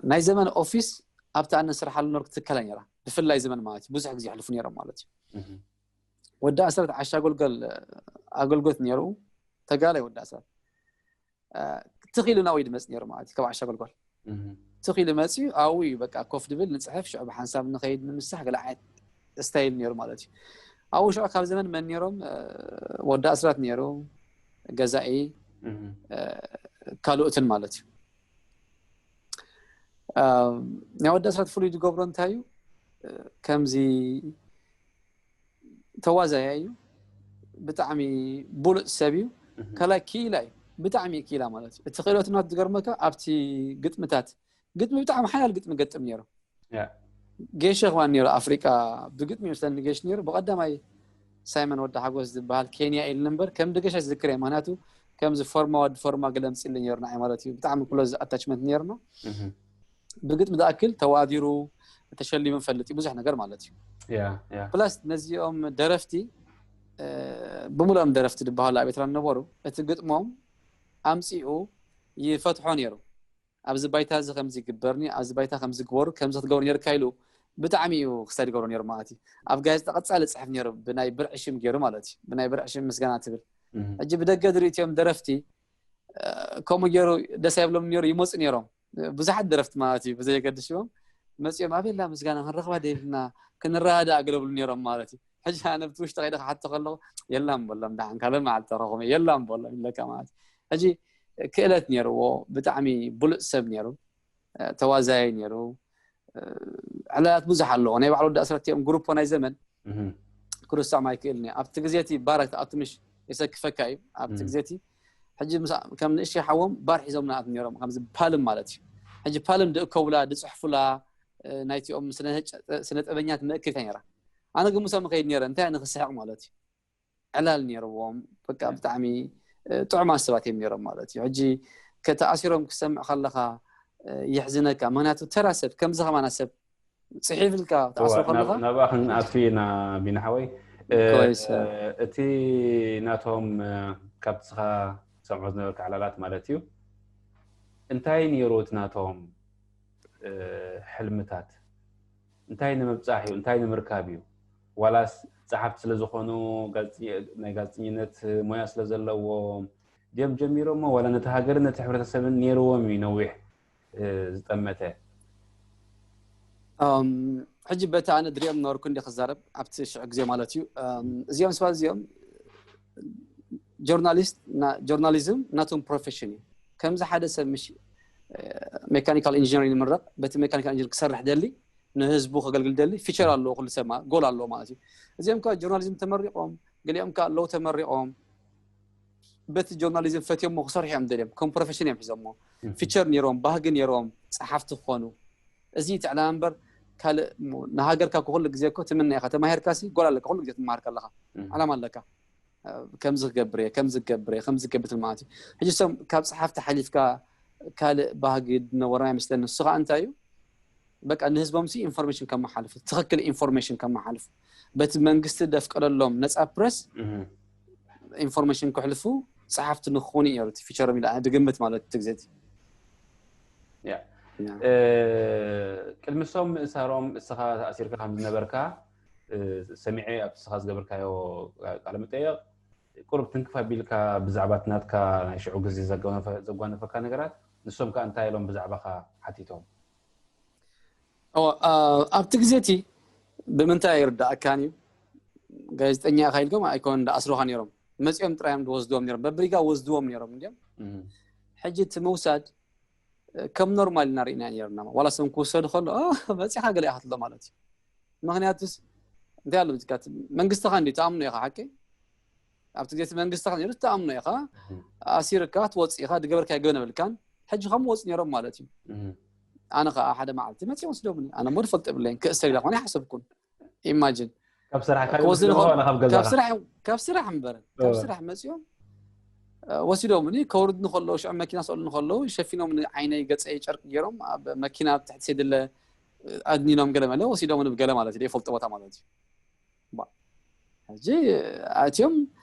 ናይ ዘመን ኦፊስ ኣብቲ ኣነ ስርሓሉ ነርኩ ትከላ ነራ ብፍላይ ዘመን ማለት ብዙሕ ግዜ ይሕልፉ ነይሮም ማለት እዩ። ወዲ ኣስራት ዓሻ ጎልገል ኣገልግሎት ነይሩ። ተጋላይ ወዲ ኣስራት ትኺሉ ናብይ ድመፅ ነይሩ ማለት እዩ። ካብ ዓሻ ጎልጎል ትኺሉ መፅዩ ኣብኡ እዩ በቃ ኮፍ ድብል ንፅሕፍ ሽዑ ብሓንሳብ ንኸይድ ንምሳሕ ገለ ዓይነት ስታይል ነይሩ ማለት እዩ። ኣብኡ ሽዑ ካብ ዘመን መን ነይሮም? ወዲ ኣስራት ነይሩ፣ ገዛኢ፣ ካልኦትን ማለት እዩ። ናይ ወዲ ኣስራት ፍሉይ ዝገብሮ እንታይ እዩ? ከምዚ ተዋዛያ እዩ። ብጣዕሚ ብሉፅ ሰብ እዩ። ካልኣይ ክኢላ እዩ። ብጣዕሚ ክኢላ ማለት እዩ። እቲ ክእለቱ ናቱ ዝገርመካ ኣብቲ ግጥምታት ግጥሚ ብጣዕሚ ሓያል ግጥሚ ገጥም ነይሩ። ጌሸ ክዋን ነይሩ ኣፍሪቃ ብግጥሚ ይመስለኒ ጌሽ ነይሩ። ብቐዳማይ ሳይመን ወዲ ሓጎስ ዝበሃል ኬንያ ኢልኒ እምበር ከም ድገሻ ዝዝክር እየ። ምክንያቱ ከምዚ ፎርማ ወዲ ፎርማ ገለ ምፅሊ ነይሩ ንዓይ ማለት እዩ። ብጣዕሚ ክሎዝ ኣታችመንት ነይርና። ብግጥሚ ዝኣክል ተዋዲሩ ተሸሊሙ ፈልጥ ብዙሕ ነገር ማለት እዩ። ፕላስ ነዚኦም ደረፍቲ ብምሉኦም ደረፍቲ ዝበሃሉ ኣብ ኤርትራ ነበሩ። እቲ ግጥሞም ኣምፂኡ ይፈትሖ ነይሩ። ኣብዚ ባይታ እዚ ከምዚ ይግበርኒ፣ ኣብዚ ባይታ ከምዚ ግበሩ፣ ከምዚ ክትገብሩ ነርካ ኢሉ ብጣዕሚ እዩ ክሳድ ይገብሩ ነይሩ ማለት እዩ። ኣብ ጋዜጣ ቀጻሊ ጽሕፍ ነይሩ ብናይ ብርዒ ሽም ገይሩ ማለት እዩ። ብናይ ብርዒ ሽም ምስጋና ትብል። ሕጂ ብደገ ድርእትዮም ደረፍቲ ከምኡ ገይሩ ደስ ኣይብሎም ነይሩ ይመፁ ነይሮም። ብዙሓት ደረፍቲ ማለት እዩ ብዘየገድሽዎም መፅኦም ኣቤላ ምስጋና ክንረኽባ ደይብልና ክንረዳዳእ ገለብሉ ነይሮም ማለት እዩ። ሕጂ ኣነ ብቲ ውሽጢ ከይደ ክሓቶ ከለኹ የላም በሎም ደሓን ካልእ መዓልቲ ተረኹመ የላም በሎም ይብለካ ማለት እዩ። ሕጂ ክእለት ነይርዎ ብጣዕሚ ብሉፅ ሰብ ነይሩ። ተዋዛያይ ነይሩ። ዕላላት ብዙሕ ኣለዎ ናይ ባዕሉ ወዲ ኣስራት እዮም ግሩፖ ናይ ዘመን ክርሳዕ ማይክእል ኒ ኣብቲ ግዜ እቲ ባር ኣይትኣቱ ምሽ የሰክፈካ እዩ ኣብቲ ግዜ እቲ ሕጂ ከም ንእሽተይ ሓዎም ባር ሒዞም ንኣት ነይሮም ከምዚ ፓልም ማለት እዩ። ሕጂ ፓልም ድእከቡላ ድፅሕፉላ ናይቲኦም ስነ ጥበኛት ምእክልታ ነራ ኣነ ግን ምሶም ከይድ ነረ እንታይ ንክስሕቕ ማለት እዩ። ዕላል ነይርዎም በቃ ብጣዕሚ ጥዑማት ሰባት እዮም ነይሮም ማለት እዩ። ሕጂ ከተኣሲሮም ክሰምዕ ከለካ ይሕዝነካ ምክንያቱ ተራ ሰብ ከምዚ ከማና ሰብ ፅሒፍልካ ትኣስሮ ከለካ ናብኣ ክንኣቱ ኢና ቢና ሓወይ። እቲ ናቶም ካብቲ ስኻ ሰምዖ ዝነበርካ ዕላላት ማለት እዩ እንታይ ነይሩ እቲ ናቶም ሕልምታት እንታይ ንምብፃሕ እዩ እንታይ ንምርካብ እዩ ዋላስ ፀሓፍቲ ስለዝኾኑ ናይ ጋዜጠኝነት ሞያ ስለዘለዎም ድዮም ጀሚሮሞ ዋላ ነቲ ሃገርን ነቲ ሕብረተሰብን ነይርዎም እዩ ነዊሕ ዝጠመተ። ሕጂ በቲ ኣነ ድሪኦም ነበርኩ እንዲ ክዛረብ ኣብቲ ሽዑ ግዜ ማለት እዩ። እዚኦም ሰባት እዚኦም ጆርናሊስት ጆርናሊዝም ናቶም ፕሮፌሽን እዩ። ከምዚ ሓደ ሰብ ምሽ ሜካኒካል ኢንጂነሪንግ ንምረቕ በቲ ሜካኒካል ኢንጂነር ክሰርሕ ደሊ ንህዝቡ ከገልግል ደሊ ፊቸር ኣለዎ ኩሉ ሰብ ጎል ኣለዎ ማለት እዩ። እዚኦም ከ ጆርናሊዝም ተመሪቖም ገሊኦም ከ ኣለዉ ተመሪቖም በቲ ጆርናሊዝም ፈትዮሞ ክሰርሑ እዮም ደልዮም ከም ፕሮፌሽን እዮም ሒዞሞ ፊቸር ነይሮም ባህጊ ነይሮም ፀሓፍቲ ክኾኑ እዚ ትዕላ እምበር ካልእ ንሃገርካ ክኩሉ ግዜ እኮ ትምነ ኢኻ ተማሂርካ ሲ ጎል ኣለካ ኩሉ ግዜ ትመሃር ከለኻ ዓላማ ኣለካ ከምዚ ክገብር እየ ከምዚ ክገብር እየ ከምዚ ክገብር ማለት እዩ። ሕጂ ሶም ካብ ፀሓፍቲ ሓሊፍካ ካልእ ባህጊ ዝነበሮም ኣይመስለኒ። ንሱ ከዓ እንታይ እዩ በቃ ንህዝቦም ሲ ኢንፎርሜሽን ከመሓልፉ ትኽክል ኢንፎርሜሽን ከመሓልፉ በቲ መንግስቲ ደፍቀደሎም ነፃ ፕረስ ኢንፎርሜሽን ክሕልፉ ፀሓፍቲ ንክኾኑ እዩ ነሩ እቲ ፊቸሮም ኢለ ድግምት ማለት እቲ ግዜ እቲ። ቅድሚ ሶም ምእሳሮም እስኻ ተኣሲርካ ከም ዝነበርካ ሰሚዐ ኣብቲ እስኻ ዝገበርካዮ ቃለ መጠየቕ ቁሩብ ትንክፍ ኣቢልካ ብዛዕባ እቲ ናትካ ናይ ሽዑ ግዜ ዘጓነፈካ ነገራት ንሶም ከኣ እንታይ ኢሎም ብዛዕባኻ ሓቲቶም? ኣብቲ ግዜ እቲ ብምንታይ ኣይርዳእካን እዩ ጋዜጠኛ ኢኻ ኢልኩም ኣይኮን ዳኣስሩኻ ነይሮም መፂኦም ጥራዮም ድወስድዎም ነይሮም በብሪጋ ወስድዎም ነይሮም እንዲም ሕጂ እቲ ምውሳድ ከም ኖርማል ኢና ርኢና ነርና ዋላ ሰም ክውሰዱ ከሎ መፂኻ ገለ ኢኻ ትብሎ ማለት እዩ ምክንያቱስ እንታይ ኣሎ ዝካ መንግስትኻ እንዲ ተኣምኖ ኢኻ ሓቂ ኣብቲ ግዜ መንግስትኻ ነይሩ ተኣምኖ ኢኻ ኣሲርካ ትወፅእ ኢኻ ድገበርካ ገበን የብልካን ሕጂ ከም ወፁ ነይሮም ማለት እዩ። ኣነ ከዓ ሓደ መዓልቲ መፅኦም ወስዶምኒ። ኣነ ሞ ፈልጥ ብለይን ክእሰር ኢላ ኮነ ሓሰብኩን። ኢማጂን ካብ ስራሕ ካብ ስራሕ እምበር ካብ ስራሕ መፅኦም ወሲዶምኒ። ከውርድኒ ከለዉ ሽዑ መኪና ሰሉ ከለዉ ሸፊኖም ዓይነይ ገፀይ ጨርቂ ገይሮም ኣብ መኪና ኣብ ትሕቲ ሴድለ ኣድኒኖም ገለ መለ ወሲዶምኒ ብገለ ማለት እዩ። ዘይፈልጦ ቦታ ማለት እዩ። ሕጂ ኣትዮም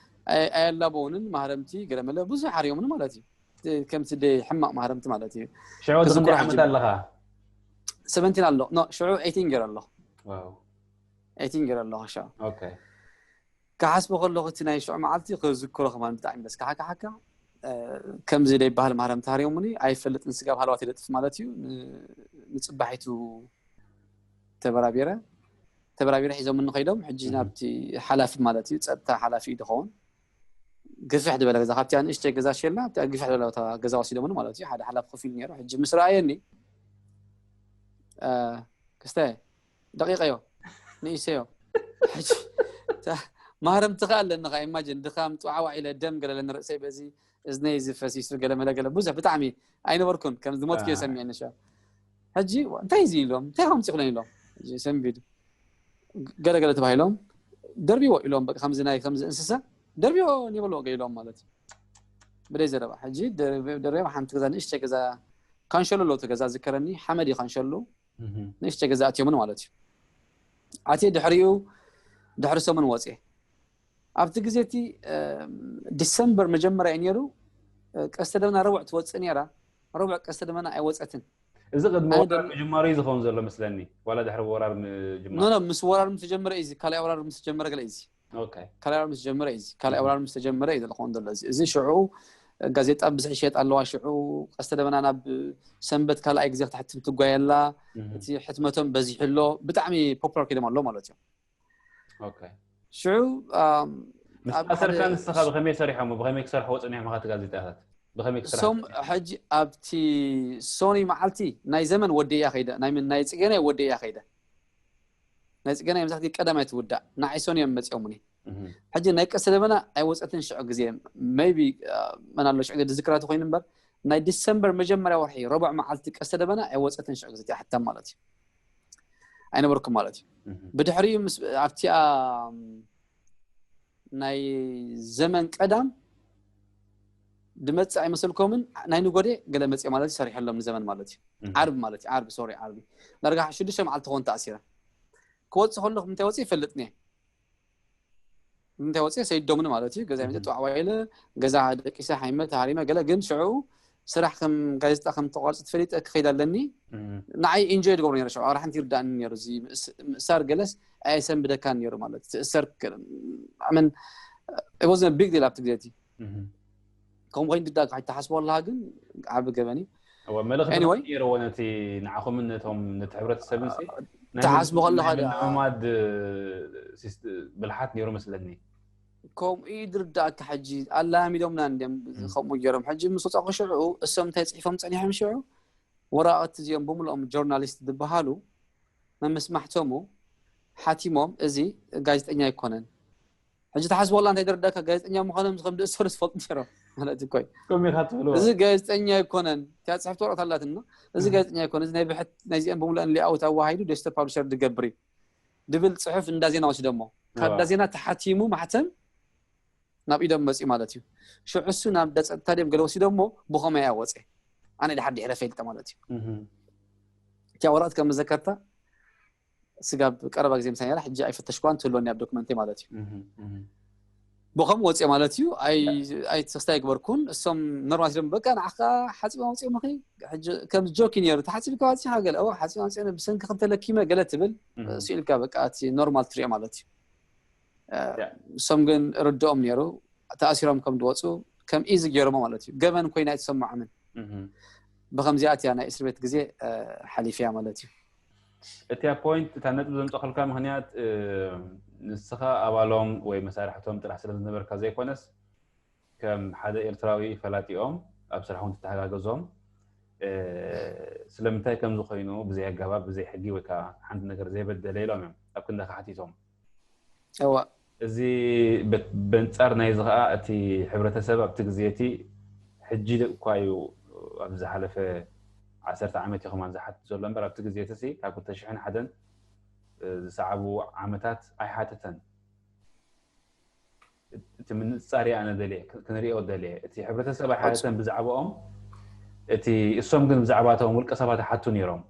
ኣየላበውንን ማህረምቲ ገለ መለ ብዙሕ ሓርዮምኒ ማለት እዩ። ከምቲ ደ ሕማቕ ማህረምቲ ማለት እዩ። ሽዑ ዓመት ኣለኻ? ሰቨንቲን ኣሎ ሽዑ ኤይቲን ገይረ ኣለኹ። ኤይቲን ገይረ ኣለኹ ሽዑ። ክሓስቦ ከለኹ እቲ ናይ ሽዑ መዓልቲ ክዝክሮ ከማን ብጣዕሚ ደስ ክሓካሓካ። ከምዚ ደይበሃል ማህረምቲ ሃርዮምኒ ኣይፈልጥን። ስጋብ ሃለዋት ይለጥፍ ማለት እዩ። ንፅባሒቱ ተበራቢረ ተበራቢረ ሒዞምኒ ከይዶም ሕጂ ናብቲ ሓላፊ ማለት እዩ፣ ፀጥታ ሓላፊ እዩ ዝኸውን። ግፍሕ ዝበለ ገዛ ካብቲ ንእሽተይ ገዛ ሸልና ግፍሕ ዝበለ ገዛ ወሲዶምኒ ማለት እዩ። ሓደ ሓላፊ ኮፍ ኢሉ ነይሩ። ሕጂ ምስ ረኣየኒ ክስተ ደቂቀዮ ንእሰዮ ማህረምቲ ከ ኣለኒ ኢማጂን ድኻም ጥዋዕዋዕ ኢለ ደም ገለለኒ ርእሰይ በዚ እዝነይ እዚ ፈሲሱ ገለ መለ ገለ ብዙሕ ብጣዕሚ ኣይነበርኩን ከም ዝሞትኩ እየ ሰሚዐኒ። ሸ ሕጂ እንታይ እዚ ኢሎም እንታይ ከምፅእኩለን ኢሎም ሰንቢዱ ገለገለ ተባሂሎም ደርቢዎ ኢሎም በቃ ከምዚ ናይ ከምዚ እንስሳ ደርቢዎ ይበልዎ ገ ኢሎም ማለት እዩ። ብደይ ዘረባ ሕጂ ደርቢዮም ሓንቲ ገዛ ንእሽተ ገዛ ካንሸሎ ኣለዎ ገዛ ዝከረኒ ሓመድ እዩ ካንሸሎ ንእሽተ ገዛ ኣትዮምን ማለት እዩ። ኣትየ ድሕሪኡ ድሕሪ ሰሙን ወፅየ። ኣብቲ ግዜ እቲ ዲሰምበር መጀመርያ እዩ ነይሩ። ቀስተ ደመና ረቡዕ ትወፅእ ነይራ። ረቡዕ ቀስተ ደመና ኣይወፀትን። እዚ ቅድሚ ወራር ምጅማሩ እዩ ዝኸውን ዘሎ መስለኒ፣ ዋላ ድሕሪ ወራር ምጅማሩ? ኖ፣ ኖ፣ ምስ ወራር ምስ ተጀመረ እዩ፣ ካልኣይ ወራር ምስ ተጀመረ ገለ እዩ። ካልኣይ ወራር ምስ ተጀመረ እዩ፣ ካልኣይ ወራር ምስ ተጀመረ እዩ ዝኸውን ዘሎ። እዚ ሽዑ ጋዜጣ ብዝሒ ሸየጥ ኣለዋ። ሽዑ ቀስተ ደመና ናብ ሰንበት ካልኣይ ግዜ ክትሕትም ትጓየ ኣላ። እቲ ሕትመቶም በዚሑ ኣሎ፣ ብጣዕሚ ፖፑላር ኮይኖም ኣለዉ ማለት እዮም። ሽዑ ምስኣሰርካ ንስኻ ብኸመይ ሰሪሖም ብኸመይ ክሰርሕዎ ፀኒሖም ኻቲ ጋዜጣታት ብኸመይ ክሰርሕ እሶም ሕጂ ኣብቲ ሶኒ መዓልቲ ናይ ዘመን ወደያ ከይደ ናይ ምን ናይ ፅገናይ ወደያ ከይደ ናይ ፅገናይ መብዛሕትኡ ቀዳማይ ትውዳእ ንዓይ ሶኒ እዮም መፂኦምኒ። ሕጂ ናይ ቀስተ ደመና ኣይወፀትን ሽዑ ግዜ maybe መን ኣሎ ሽዑ ግዜ ዝዝክራቱ ኮይኑ እምበር ናይ ዲሰምበር መጀመርያ ወርሒ ረቡዕ መዓልቲ ቀስተ ደመና ኣይወፀትን ሽዑ ግዜ እቲኣ ሕታም ማለት እዩ። ኣይነበርኩም ማለት እዩ። ብድሕሪኡ ኣብቲኣ ናይ ዘመን ቀዳም ድመፅእ ኣይመሰልኮምን ናይ ንጎዴ ገለ መፅእ ማለት እዩ ሰሪሐሎም ንዘመን ማለት እዩ። ዓርቢ ማለት እዩ ዓርቢ ሶሪ ዓርቢ ዳርጋ ሽዱሽተ መዓልቲ ኾን ተኣሲረ ክወፅእ ከለኹ ምንታይ ወፅእ ይፈልጥኒ ምንታይ ወፅእ ሰይዶምኒ ማለት እዩ። ገዛ ሚተ ጠዋዕዋ ኢለ ገዛ ደቂሰ ሓይመ ተሃሪመ ገለ ግን ሽዑ ስራሕ ከም ጋዜጣ ከም ተቋርፂ ትፈሊጠ ክኸይድ ኣለኒ። ንዓይ ኢንጆይ ዝገብሮ ነረ ሽዑ ኣራሕንቲ ይርዳእኒ ነሩ እዚ ምእሳር ገለስ ኣይሰንብደካን ነሩ ማለት ትእሰር ምን it wasn't a big deal ኣብቲ ግዜ እቲ ከምኡ ኮይኑ ድዳ ኣይተሓስቦ ኣለካ ግን ዓቢ ገበን እዩ። እወ፣ መልእኽቲ Anyway። ክህልዎ ነይርዎ ነቲ ንዓኹምን ነቶም ነቲ ሕብረተሰብን ሲ ናይ ትሓስቦ ከለኻ ድኣ። ምልምማድ ሲስ- ብልሓት ነይሩ መስለኒ። ከምኡ እዩ ዝርዳእካ ሕጂ ኣላሚዶምና እንድም ከምኡ ገይሮም ሕጂ ምስ ወፃእኩ ሽዑ እሶም እንታይ ፅሒፎም ፀኒሖም ሽዑ ወረቐት እዚኦም ብምልኦም ጆርናሊስት ዝበሃሉ መመስማሕቶሙ ሓቲሞም እዚ ጋዜጠኛ ኣይኮነን ሕጂ ተሓስቦ ላ እንታይ ዝርዳእካ ጋዜጠኛ ምዃኖም ከም ዝእሰሩ ዝፈልጡ ነይሮም ማለት እኮ እዩ። ከም ኢኻ ትብሎ። እዚ ጋዜጠኛ ኣይኮነን እቲኣ ፅሕፍቲ ወረቐት ኣላትና እዚ ጋዜጠኛ ኣይኮነ እዚ ናይ ብሕት ናይዚኦም ብምሉአን ሌኣውት ኣዋሃይዱ ዴስክቶፕ ፓብሊሸር ዝገብር እዩ ድብል ፅሑፍ እንዳ ዜና ወሲዶሞ ካብ እንዳ ዜና ተሓቲሙ ማሕተም ናብ ኢዶም መፅኡ ማለት እዩ። ሽዑ እሱ ናብ እንዳ ፀጥታ ድዮም ገለ ወሲዶሞ ብኸመይ ኣወፀ ኣነ ድሓር ድሕረ ፈልጠ ማለት እዩ። እቲኣ ወረቐት ከም መዘከርታ ስጋብ ቀረባ ግዜ ምሳይ ነራ ሕጂ ኣይፈተሽኳን ትህልወኒ ኣብ ዶክመንተይ ማለት እዩ። ብኸም ወፅኦ ማለት እዩ ኣይተስታ ይግበርኩን እሶም ኖርማል ሲሎም በቃ ንዓኻ ሓፂቦም ኣውፅኦም ኸ ከም ጆኪ ነይሩ ተሓፂብካ ዋፂኻ ገለ እዋ ሓፂቦም ኣውፅኦ ብሰንኪ ክልተ ለኪመ ገለ ትብል ስኢልካ በቃ እቲ ኖርማል ትሪኦ ማለት እዩ። እሶም ግን ርድኦም ነይሩ ተኣሲሮም ከም ዝወፁ ከም ኢዚ ገይሮሞ ማለት እዩ። ገበን ኮይና ኣይተሰምዖምን። ብከምዚኣ እቲያ ናይ እስር ቤት ግዜ ሓሊፍያ ማለት እዩ። እቲያ ፖይንት እታ ነጥብ ዘምፀኸልካ ምክንያት ንስኻ ኣባሎም ወይ መሳርሕቶም ጥራሕ ስለ ዝነበርካ ዘይኮነስ ከም ሓደ ኤርትራዊ ፈላጢኦም ኣብ ስራሕ እውን ትተሓጋገዞም ስለምንታይ ከም ዝኾይኑ ብዘይ ኣገባብ ብዘይ ሕጊ ወይ ከዓ ሓንቲ ነገር ዘይበደለ ኢሎም እዮም ኣብ ክንዳኻ ሓቲቶም። እዋ እዚ በንጻር ናይዚ ከዓ እቲ ሕብረተሰብ ኣብቲ ግዜ እቲ ሕጂ እኳ እዩ ኣብ ዝሓለፈ ዓሰርተ ዓመት እዩ ከማን ዝሓትት ዘሎ እምበር ኣብቲ ግዜ እቲ ካብ ክልተ ሽሕን ሓደን ዝሰዓቡ ዓመታት ኣይሓተተን። እቲ ምንፃር ኣነ ደልየ ክንሪኦ ደልየ እቲ ሕብረተሰብ ኣይሓተተን ብዛዕባኦም። እቲ እሶም ግን ብዛዕባቶም ውልቀ ሰባት ይሓቱ ነይሮም።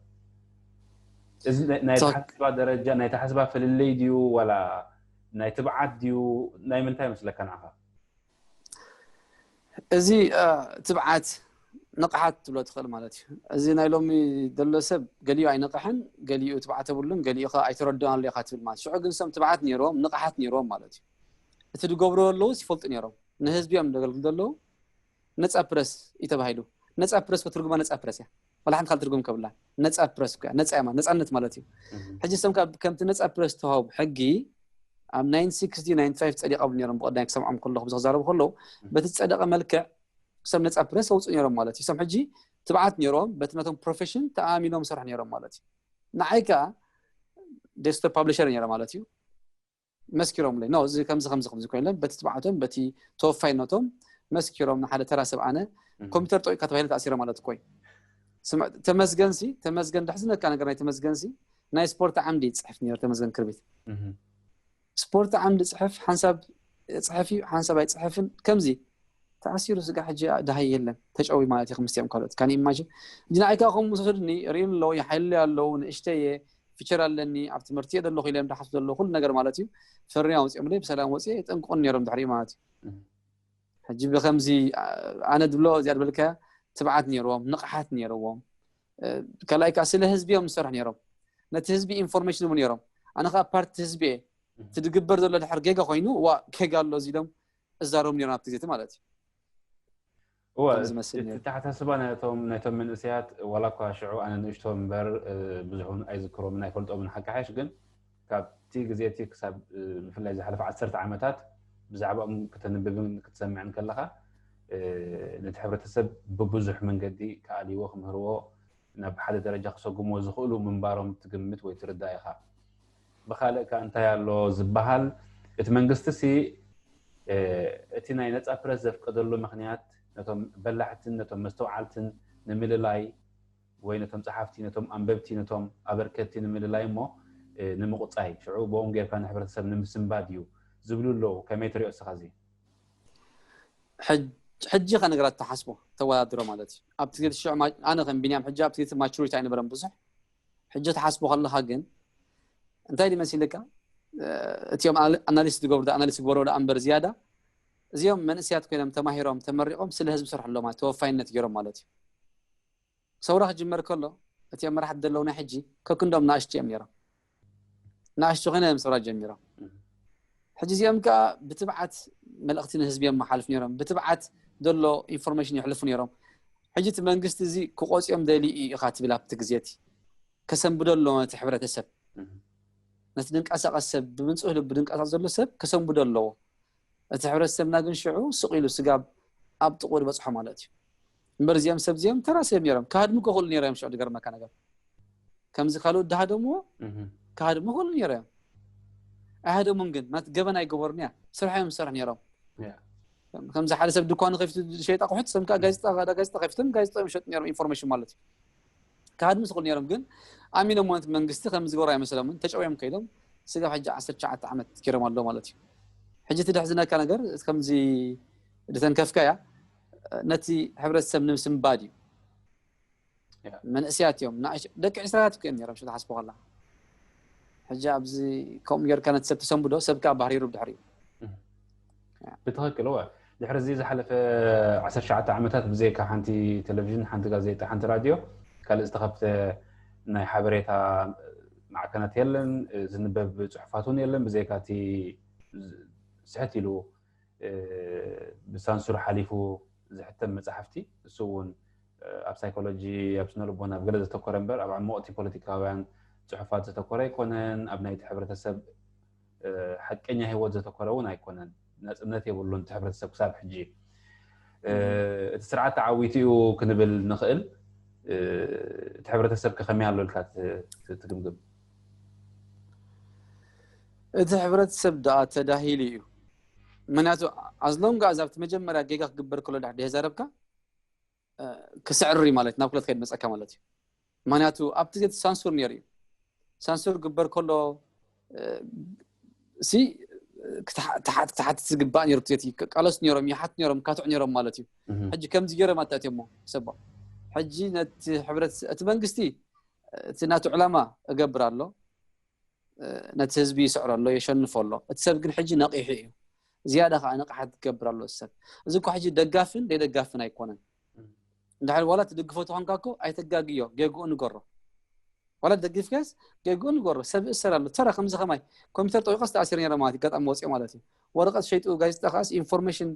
እዚ ናይ ተሓስባ ደረጃ ናይ ተሓስባ ፍልልይ ድዩ ዋላ ናይ ትብዓት ድዩ? ናይ ምንታይ መስለካ ንዓኻ? እዚ ትብዓት ንቕሓት ትብሎ ትኽእል ማለት እዩ። እዚ ናይ ሎሚ ዘሎ ሰብ ገሊኡ ኣይነቕሕን፣ ገሊኡ ትብዓት የብሉን፣ ገሊኡ ከ ኣይተረድኦን ኣሎ ኢኻ ትብል ማለት። ሽዑ ግን እሶም ትብዓት ነይሮም፣ ንቕሓት ነይሮም ማለት እዩ። እቲ ዝገብሩ ዘለውስ ይፈልጡ ነይሮም። ንህዝቢ እዮም ዘገልግሉ ዘለዉ። ነፃ ፕረስ እዩ ተባሂሉ። ነፃ ፕረስ ትርጉማ ነፃ ፕረስ እያ። ዋላ ሓንቲ ካልእ ትርጉም ከብላ። ነፃ ፕረስ እኮ እያ። ነፃ እያ ማለት ነፃነት ማለት እዩ። ሕጂ እሶም ከምቲ ነፃ ፕረስ ተዋህቡ ሕጊ ኣብ ናይን ሲክስቲ ናይን ፋይቭ ጸዲቐም ነይሮም ብቐዳይ ክሰምዖም ከለኹ ብዝኽዛረቡ ከለዉ በቲ ዝጸደቐ መልክዕ እሶም ነጻ ፕረስ ኣውፅኡ ነይሮም ማለት እዩ። እሶም ሕጂ ትብዓት ነይሮም በቲ ነቶም ፕሮፌሽን ተኣሚኖም ሰርሑ ነይሮም ማለት እዩ። ንዓይ ከዓ ዴስክቶፕ ፓብሊሸር ነይረ ማለት እዩ። መስኪሮምለይ ኖ እዚ ከምዚ ከምዚ ከምዚ ኮይለን በቲ ትብዓቶም በቲ ተወፋይነቶም መስኪሮም ንሓደ ተራ ሰብ ኣነ ኮምፒውተር ጠቂካ ተባሂለ ተኣሲረ ማለት እኮ እዩ። ተመስገንሲ ተመስገን ደሕዝነካ ነገር ናይ ተመስገንሲ ናይ ስፖርት ዓምዲ ይፅሕፍ ነይሩ ተመስገን ክርቢት። ስፖርት ዓምዲ ፅሕፍ ሓንሳብ ፅሕፍ እዩ ሓንሳብ ኣይፅሕፍን ከምዚ ተኣሲሩ ስጋ ሕጂ ደሃይ የለን ተጨዊ ማለት እዩ። ከምስቲኦም ካልኦት ካን ኢማጅን እንጂ ንዓይ ከዓ ከምኡ ዝወሰዱኒ ርእዩኒ ኣለዉ ይሓይሉ ኣለዉ ንእሽተየ ፊቸር ኣለኒ ኣብ ትምህርቲ እየ ዘለኹ ኢለ እዮም ዝሓስቡ ዘለዉ ኩሉ ነገር ማለት እዩ። ፈርዮም ኣውፅኦምለይ ብሰላም ወፅየ የጠንቅቑኒ ነይሮም ድሕሪኡ ማለት እዩ። ሕጂ ብከምዚ ኣነ ድብሎ እዚኣ ድበልካያ ትብዓት ነይርዎም ንቕሓት ነይርዎም። ካልኣይ ከዓ ስለ ህዝቢ እዮም ዝሰርሑ ነይሮም። ነቲ ህዝቢ ኢንፎርሜሽን እውን ነይሮም። ኣነ ከዓ ፓርቲ ህዝቢ እየ። እቲ ዝግበር ዘሎ ድሕር ጌጋ ኮይኑ ዋ ጌጋ ኣሎ እዚ ኢሎም እዛረቡ ነይሮም ኣብቲ ግዜ ማለት እዩ። እወ ከምዚ መስል ነይሩ። እቲ ኣተሓሳስባ ናይቶም ናይቶም መንእሰያት ዋላ እኳ ሽዑ ኣነ ንእሽቶ እምበር ብዙሕ እውን ኣይዝክሮምን ኣይፈልጦምን ሓቂ ሓይሽ ግን ካብቲ ግዜ እቲ ክሳብ ብፍላይ ዝሓለፈ ዓሰርተ ዓመታት ብዛዕባኦም ከተንብብን ክትሰምዕን ከለኻ ነቲ ሕብረተሰብ ብብዙሕ መንገዲ ክኣልይዎ ክምህርዎ ናብ ሓደ ደረጃ ክሰጉምዎ ዝኽእሉ ምንባሮም ትግምት ወይ ትርዳእ ኢኻ። ብኻልእ ከ እንታይ ኣሎ ዝበሃል እቲ መንግስቲ ሲ እቲ ናይ ነፃ ፕረስ ዘፍቀደሉ ምኽንያት ነቶም በላሕትን ነቶም መስተውዓልትን ንምልላይ ወይ ነቶም ፀሓፍቲ ነቶም ኣንበብቲ ነቶም ኣበርከትቲ ንምልላይ እሞ ንምቁፃይ ሽዑ ብኦም ጌርካ ንሕብረተሰብ ንምስንባድ እዩ ዝብሉ ኣለዉ። ከመይ ትሪኦ እስኻ እዚ? ሕጂ ከ ነገራት ተሓስቦ ተወዳድሮ ማለት እዩ። ኣብቲ ግዜ ሽዑ ኣነ ከም ቢንያም ሕጂ ኣብቲ ግዜ ማቹሪቲ ኣይነበረን ብዙሕ። ሕጂ ተሓስቦ ከለኻ ግን እንታይ ድመሲልካ እቲኦም ኣናሊስት ዝገብሩ ኣናሊስት ዝግበሩ ዳ ኣንበር ዝያዳ እዚኦም መንእስያት ኮይኖም ተማሂሮም ተመሪቖም ስለ ህዝቢ ሰርሑ ኣለዉ ማለት ተወፋይነት ገይሮም ማለት እዩ። ሰውራ ክጅመር ከሎ እቲኦም መራሕቲ ዘለዉ ናይ ሕጂ ከክንዶም ንኣሽቱ እዮም ነይሮም። ንኣሽቱ ኮይነ እዮም ሰውራ ጀሚሮም። ሕጂ እዚኦም ከዓ ብትብዓት መልእኽቲ ንህዝቢ እዮም መሓልፍ ነይሮም። ብትብዓት ዘሎ ኢንፎርሜሽን የሕልፉ ነይሮም። ሕጂ እቲ መንግስቲ እዚ ክቆፅዮም ደልዩ እዩ ኢኻ ትብል ኣብቲ ግዜ እቲ ከሰንብዶ ኣለዎ ነቲ ሕብረተሰብ ነቲ ድንቀሳቐስ ሰብ ብምንፁህ ልቢ ድንቀሳቐስ ዘሎ ሰብ ከሰንብዶ ኣለዎ። እቲ ሕብረተሰብና ግን ሽዑ ስቕ ኢሉ ስጋብ ኣብ ጥቕኡ ዝበፅሖ ማለት እዩ። እምበር እዚኦም ሰብ እዚኦም ተራ ሰብ ነይሮም ክሃድሙ ከኽእሉ ነይሮም ሽዑ ዝገርመካ ነገር ከምዚ ካልኦት ድሃደምዎ ክሃድሙ ክኽእሉ ነይሮም። ኣይሃደሙን ግን ናት ገበን ኣይገበሩን እያ ስራሕ እዮም ዝሰርሑ ነይሮም። ከምዚ ሓደ ሰብ ድኳኑ ከፊቱ ዝሸይጥ ኣቑሑት ሰም ከዓ ጋዜጣ ጋዜጣ ከፊቶም ጋዜጣ እዮም ሸጡ ነይሮም ኢንፎርሜሽን ማለት እዩ። ክሃድሙ ዝኽእሉ ነይሮም ግን ኣሚኖም ማለት መንግስቲ ከም ዝገብሩ ኣይመስሎምን ተጨውዮም ከይዶም ስጋብ ሕጂ ዓሰርተ ትሽዓተ ዓመት ገይሮም ኣለዉ ማለት እዩ። ሕጂ እቲ ደሕዝነካ ነገር ከምዚ ዝተንከፍካ እያ ነቲ ሕብረተሰብ ንምስንባድ እዩ። መንእስያት እዮም ደቂ ዕስራታት እዮም ነይሮም ሽትሓስቦ ከላ ሕጂ ኣብዚ ከምኡ ጌርካ ነቲ ሰብ ተሰንብዶ ሰብ ከዓ ባህሪሩ ብድሕሪኡ ብትኽክል እወ ድሕሪ እዚ ዝሓለፈ ዓሰርተ ትሽዓተ ዓመታት ብዘይካ ሓንቲ ቴሌቪዥን ሓንቲ ጋዜጣ ሓንቲ ራድዮ ካልእ ዝተኸፍተ ናይ ሓበሬታ ማዕከናት የለን ዝንበብ ፅሑፋት እውን የለን ብዘይካ እቲ ስሕት ኢሉ ብሳንሱር ሓሊፉ ዝሕተም መፅሓፍቲ እሱ እውን ኣብ ሳይኮሎጂ ኣብ ስነልቦና ኣብ ገለ ዘተኮረ እምበር ኣብ ዓሞቕቲ ፖለቲካውያን ፅሑፋት ዘተኮረ ኣይኮነን ኣብ ናይቲ ሕብረተሰብ ሓቀኛ ሂወት ዘተኮረ እውን ኣይኮነን ናፅነት የብሉን እቲ ሕብረተሰብ ክሳብ ሕጂ እቲ ስርዓት ተዓዊቱ እዩ ክንብል ንኽእል እቲ ሕብረተሰብ ከ ከመይ ኣሎ ኢልካ ትግምግም እቲ ሕብረተሰብ ደኣ ተዳሂሉ እዩ ምክንያቱ ኣዝሎም ጋዝ ኣብቲ መጀመርያ ጌጋ ክግበር ከሎ ዳ ደዘረብካ ክስዕርር እዩ ማለት ናብ ኩለት ከይድ መፀካ ማለት እዩ። ምክንያቱ ኣብቲ ግዜ ሳንሱር ነይሩ እዩ። ሳንሱር ግበር ከሎ እ፣ ሲ ክትሓ- ትሓት- ክትሓትት ዝግባእ ነይሩ። እቲ ቃለስ ነይሮም፣ ይሓት ነይሮም፣ ካትዕ ነይሮም ማለት እዩ። ሕጂ ከምዚ ገይሮም ኣታእትዮሞ ሰባ። ሕጂ ነቲ ሕብረት፣ እቲ መንግስቲ እቲ ናቱ ዕላማ እገብር ኣሎ፣ ነቲ ህዝቢ ይስዕሮ ኣሎ፣ የሸንፎ ኣሎ። እቲ ሰብ ግን ሕጂ ነቒሑ እዩ። ዝያዳ ከዓ ንቕሓት ክገብር ኣሎ ሰብ። እዚ እኮ ሕጂ ደጋፍን ደይደጋፍን ኣይኮነን። እንድሕር ዋላ ትድግፎ ተኾንካ እኮ ኣይተጋግዮ፣ ጌግኡ ንገሮ። ዋላ ደጊፍካስ ጌግኡ ንገሮ። ሰብ እሰር ኣሎ። ተራ ከምዚ ከማይ ኮምፒተር ጠቂቀስ ተኣሲረ ነይረ ማለት እዩ። ኣጋጣሚ ወፅኦ ማለት እዩ። ወረቐት ሸይጡ ጋዜጣ ከዓስ ኢንፎርሜሽን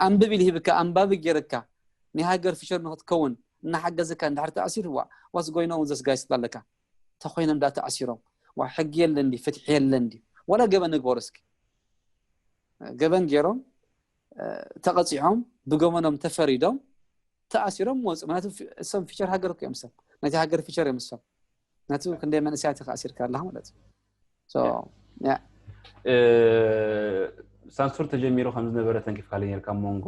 ኣንብብ ኢሉ ሂብካ፣ ኣንባቢ ገይርካ ናይ ሃገር ፊቸር ንክትከውን እናሓገዝካ እንድሕር ተኣሲሩ ዋ ዋስ ጎይኖ ዘስ ጋይስ ትላለካ። ተኮይኖም ዳ ተኣሲሮም ዋ ሕጊ የለ እንዲ ፍትሒ የለ እንዲ። ዋላ ገበን ንግበሩ እስኪ። ገበን ገይሮም ተቐፂዖም ብገመኖም ተፈሪዶም ተኣሲሮም ወፁ። ምክንያቱ እሶም ፊቸር ሃገር እኮ እዮም። እሶም ናይቲ ሃገር ፊቸር እዮም። እሶም ናቱ ክንደይ መንእሰያት ኢኻ ኣሲርካ ኣለኻ ማለት እዩ። ሳንሱር ተጀሚሩ ከም ዝነበረ ተንኪፍካለ ነርካ። ሞንጎ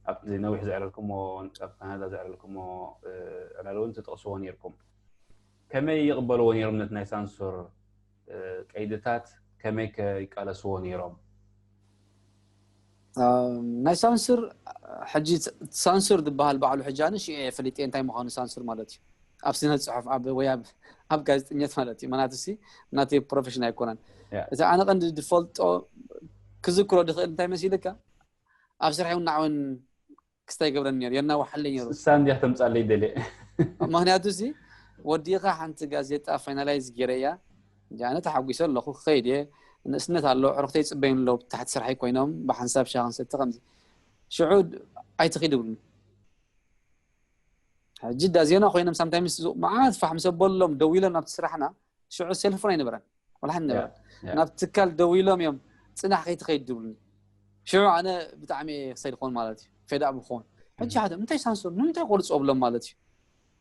ኣብ ነዊሕ ዘዕለልኩሞ ኣብ ካናዳ ዘዕለልኩሞ ዕላል እውን ትጠቕስዎ ነርኩም። ከመይ ይቕበልዎ ነሮም ነቲ ናይ ሳንሱር ቀይድታት? ከመይ ከ ይቃለስዎ ነይሮም? ናይ ሳንሱር ሕጂ ሳንሱር ዝበሃል ባዕሉ ሕጂ ኣነ ሽዑ እየ ፈሊጠ እንታይ ምዃኑ ሳንሱር ማለት እዩ። ኣብ ስነ ፅሑፍ ኣብ ወይ ኣብ ኣብ ጋዜጠኛት ማለት እዩ። ምክንያቱ ሲ ናተይ ፕሮፌሽን ኣይኮነን። እቲ ኣነ ቀንዲ ዝፈልጦ ክዝክሮ ድኽእል እንታይ መሲልካ ኣብ ስራሕ እውን ናዕውን ክስታይ ገብረኒ ነይሩ የናዋሓለይ ነይሩ። ሳንዲያ ተምፃለይ ደልየ ምክንያቱ ሲ ወዲኻ ሓንቲ ጋዜጣ ፋይናላይዝ ገይረ እያ። ኣነ ተሓጒሰ ኣለኹ ክኸይድ እየ። ንእስነት ኣሎ ዕርክተይ ፅበይን ኣለዉ ታሕቲ ስራሐይ ኮይኖም ብሓንሳብ ሻ ክንሰቲ ከምዚ ሽዑ ኣይትኺድ ይብሉኒ። ሕጂ ዳ ዜና ኮይኖም ሳምታይምስ መዓት ፋሕ ምስ ኣበሎም ደው ኢሎም ናብቲ ስራሕና ሽዑ ሴልፎን ኣይነበረን ወላ ሓንቲ ነበረ ናብ ትካል ደው ኢሎም እዮም ፅናሕ ከይትኸይድ ድብሉኒ። ሽዑ ኣነ ብጣዕሚ ክሰይድ ክኸውን ማለት እዩ ፌዳ ብክኸውን ሕጂ ሓደ እንታይ ሳንሱር ንምንታይ ቆርፆ ብሎም ማለት እዩ።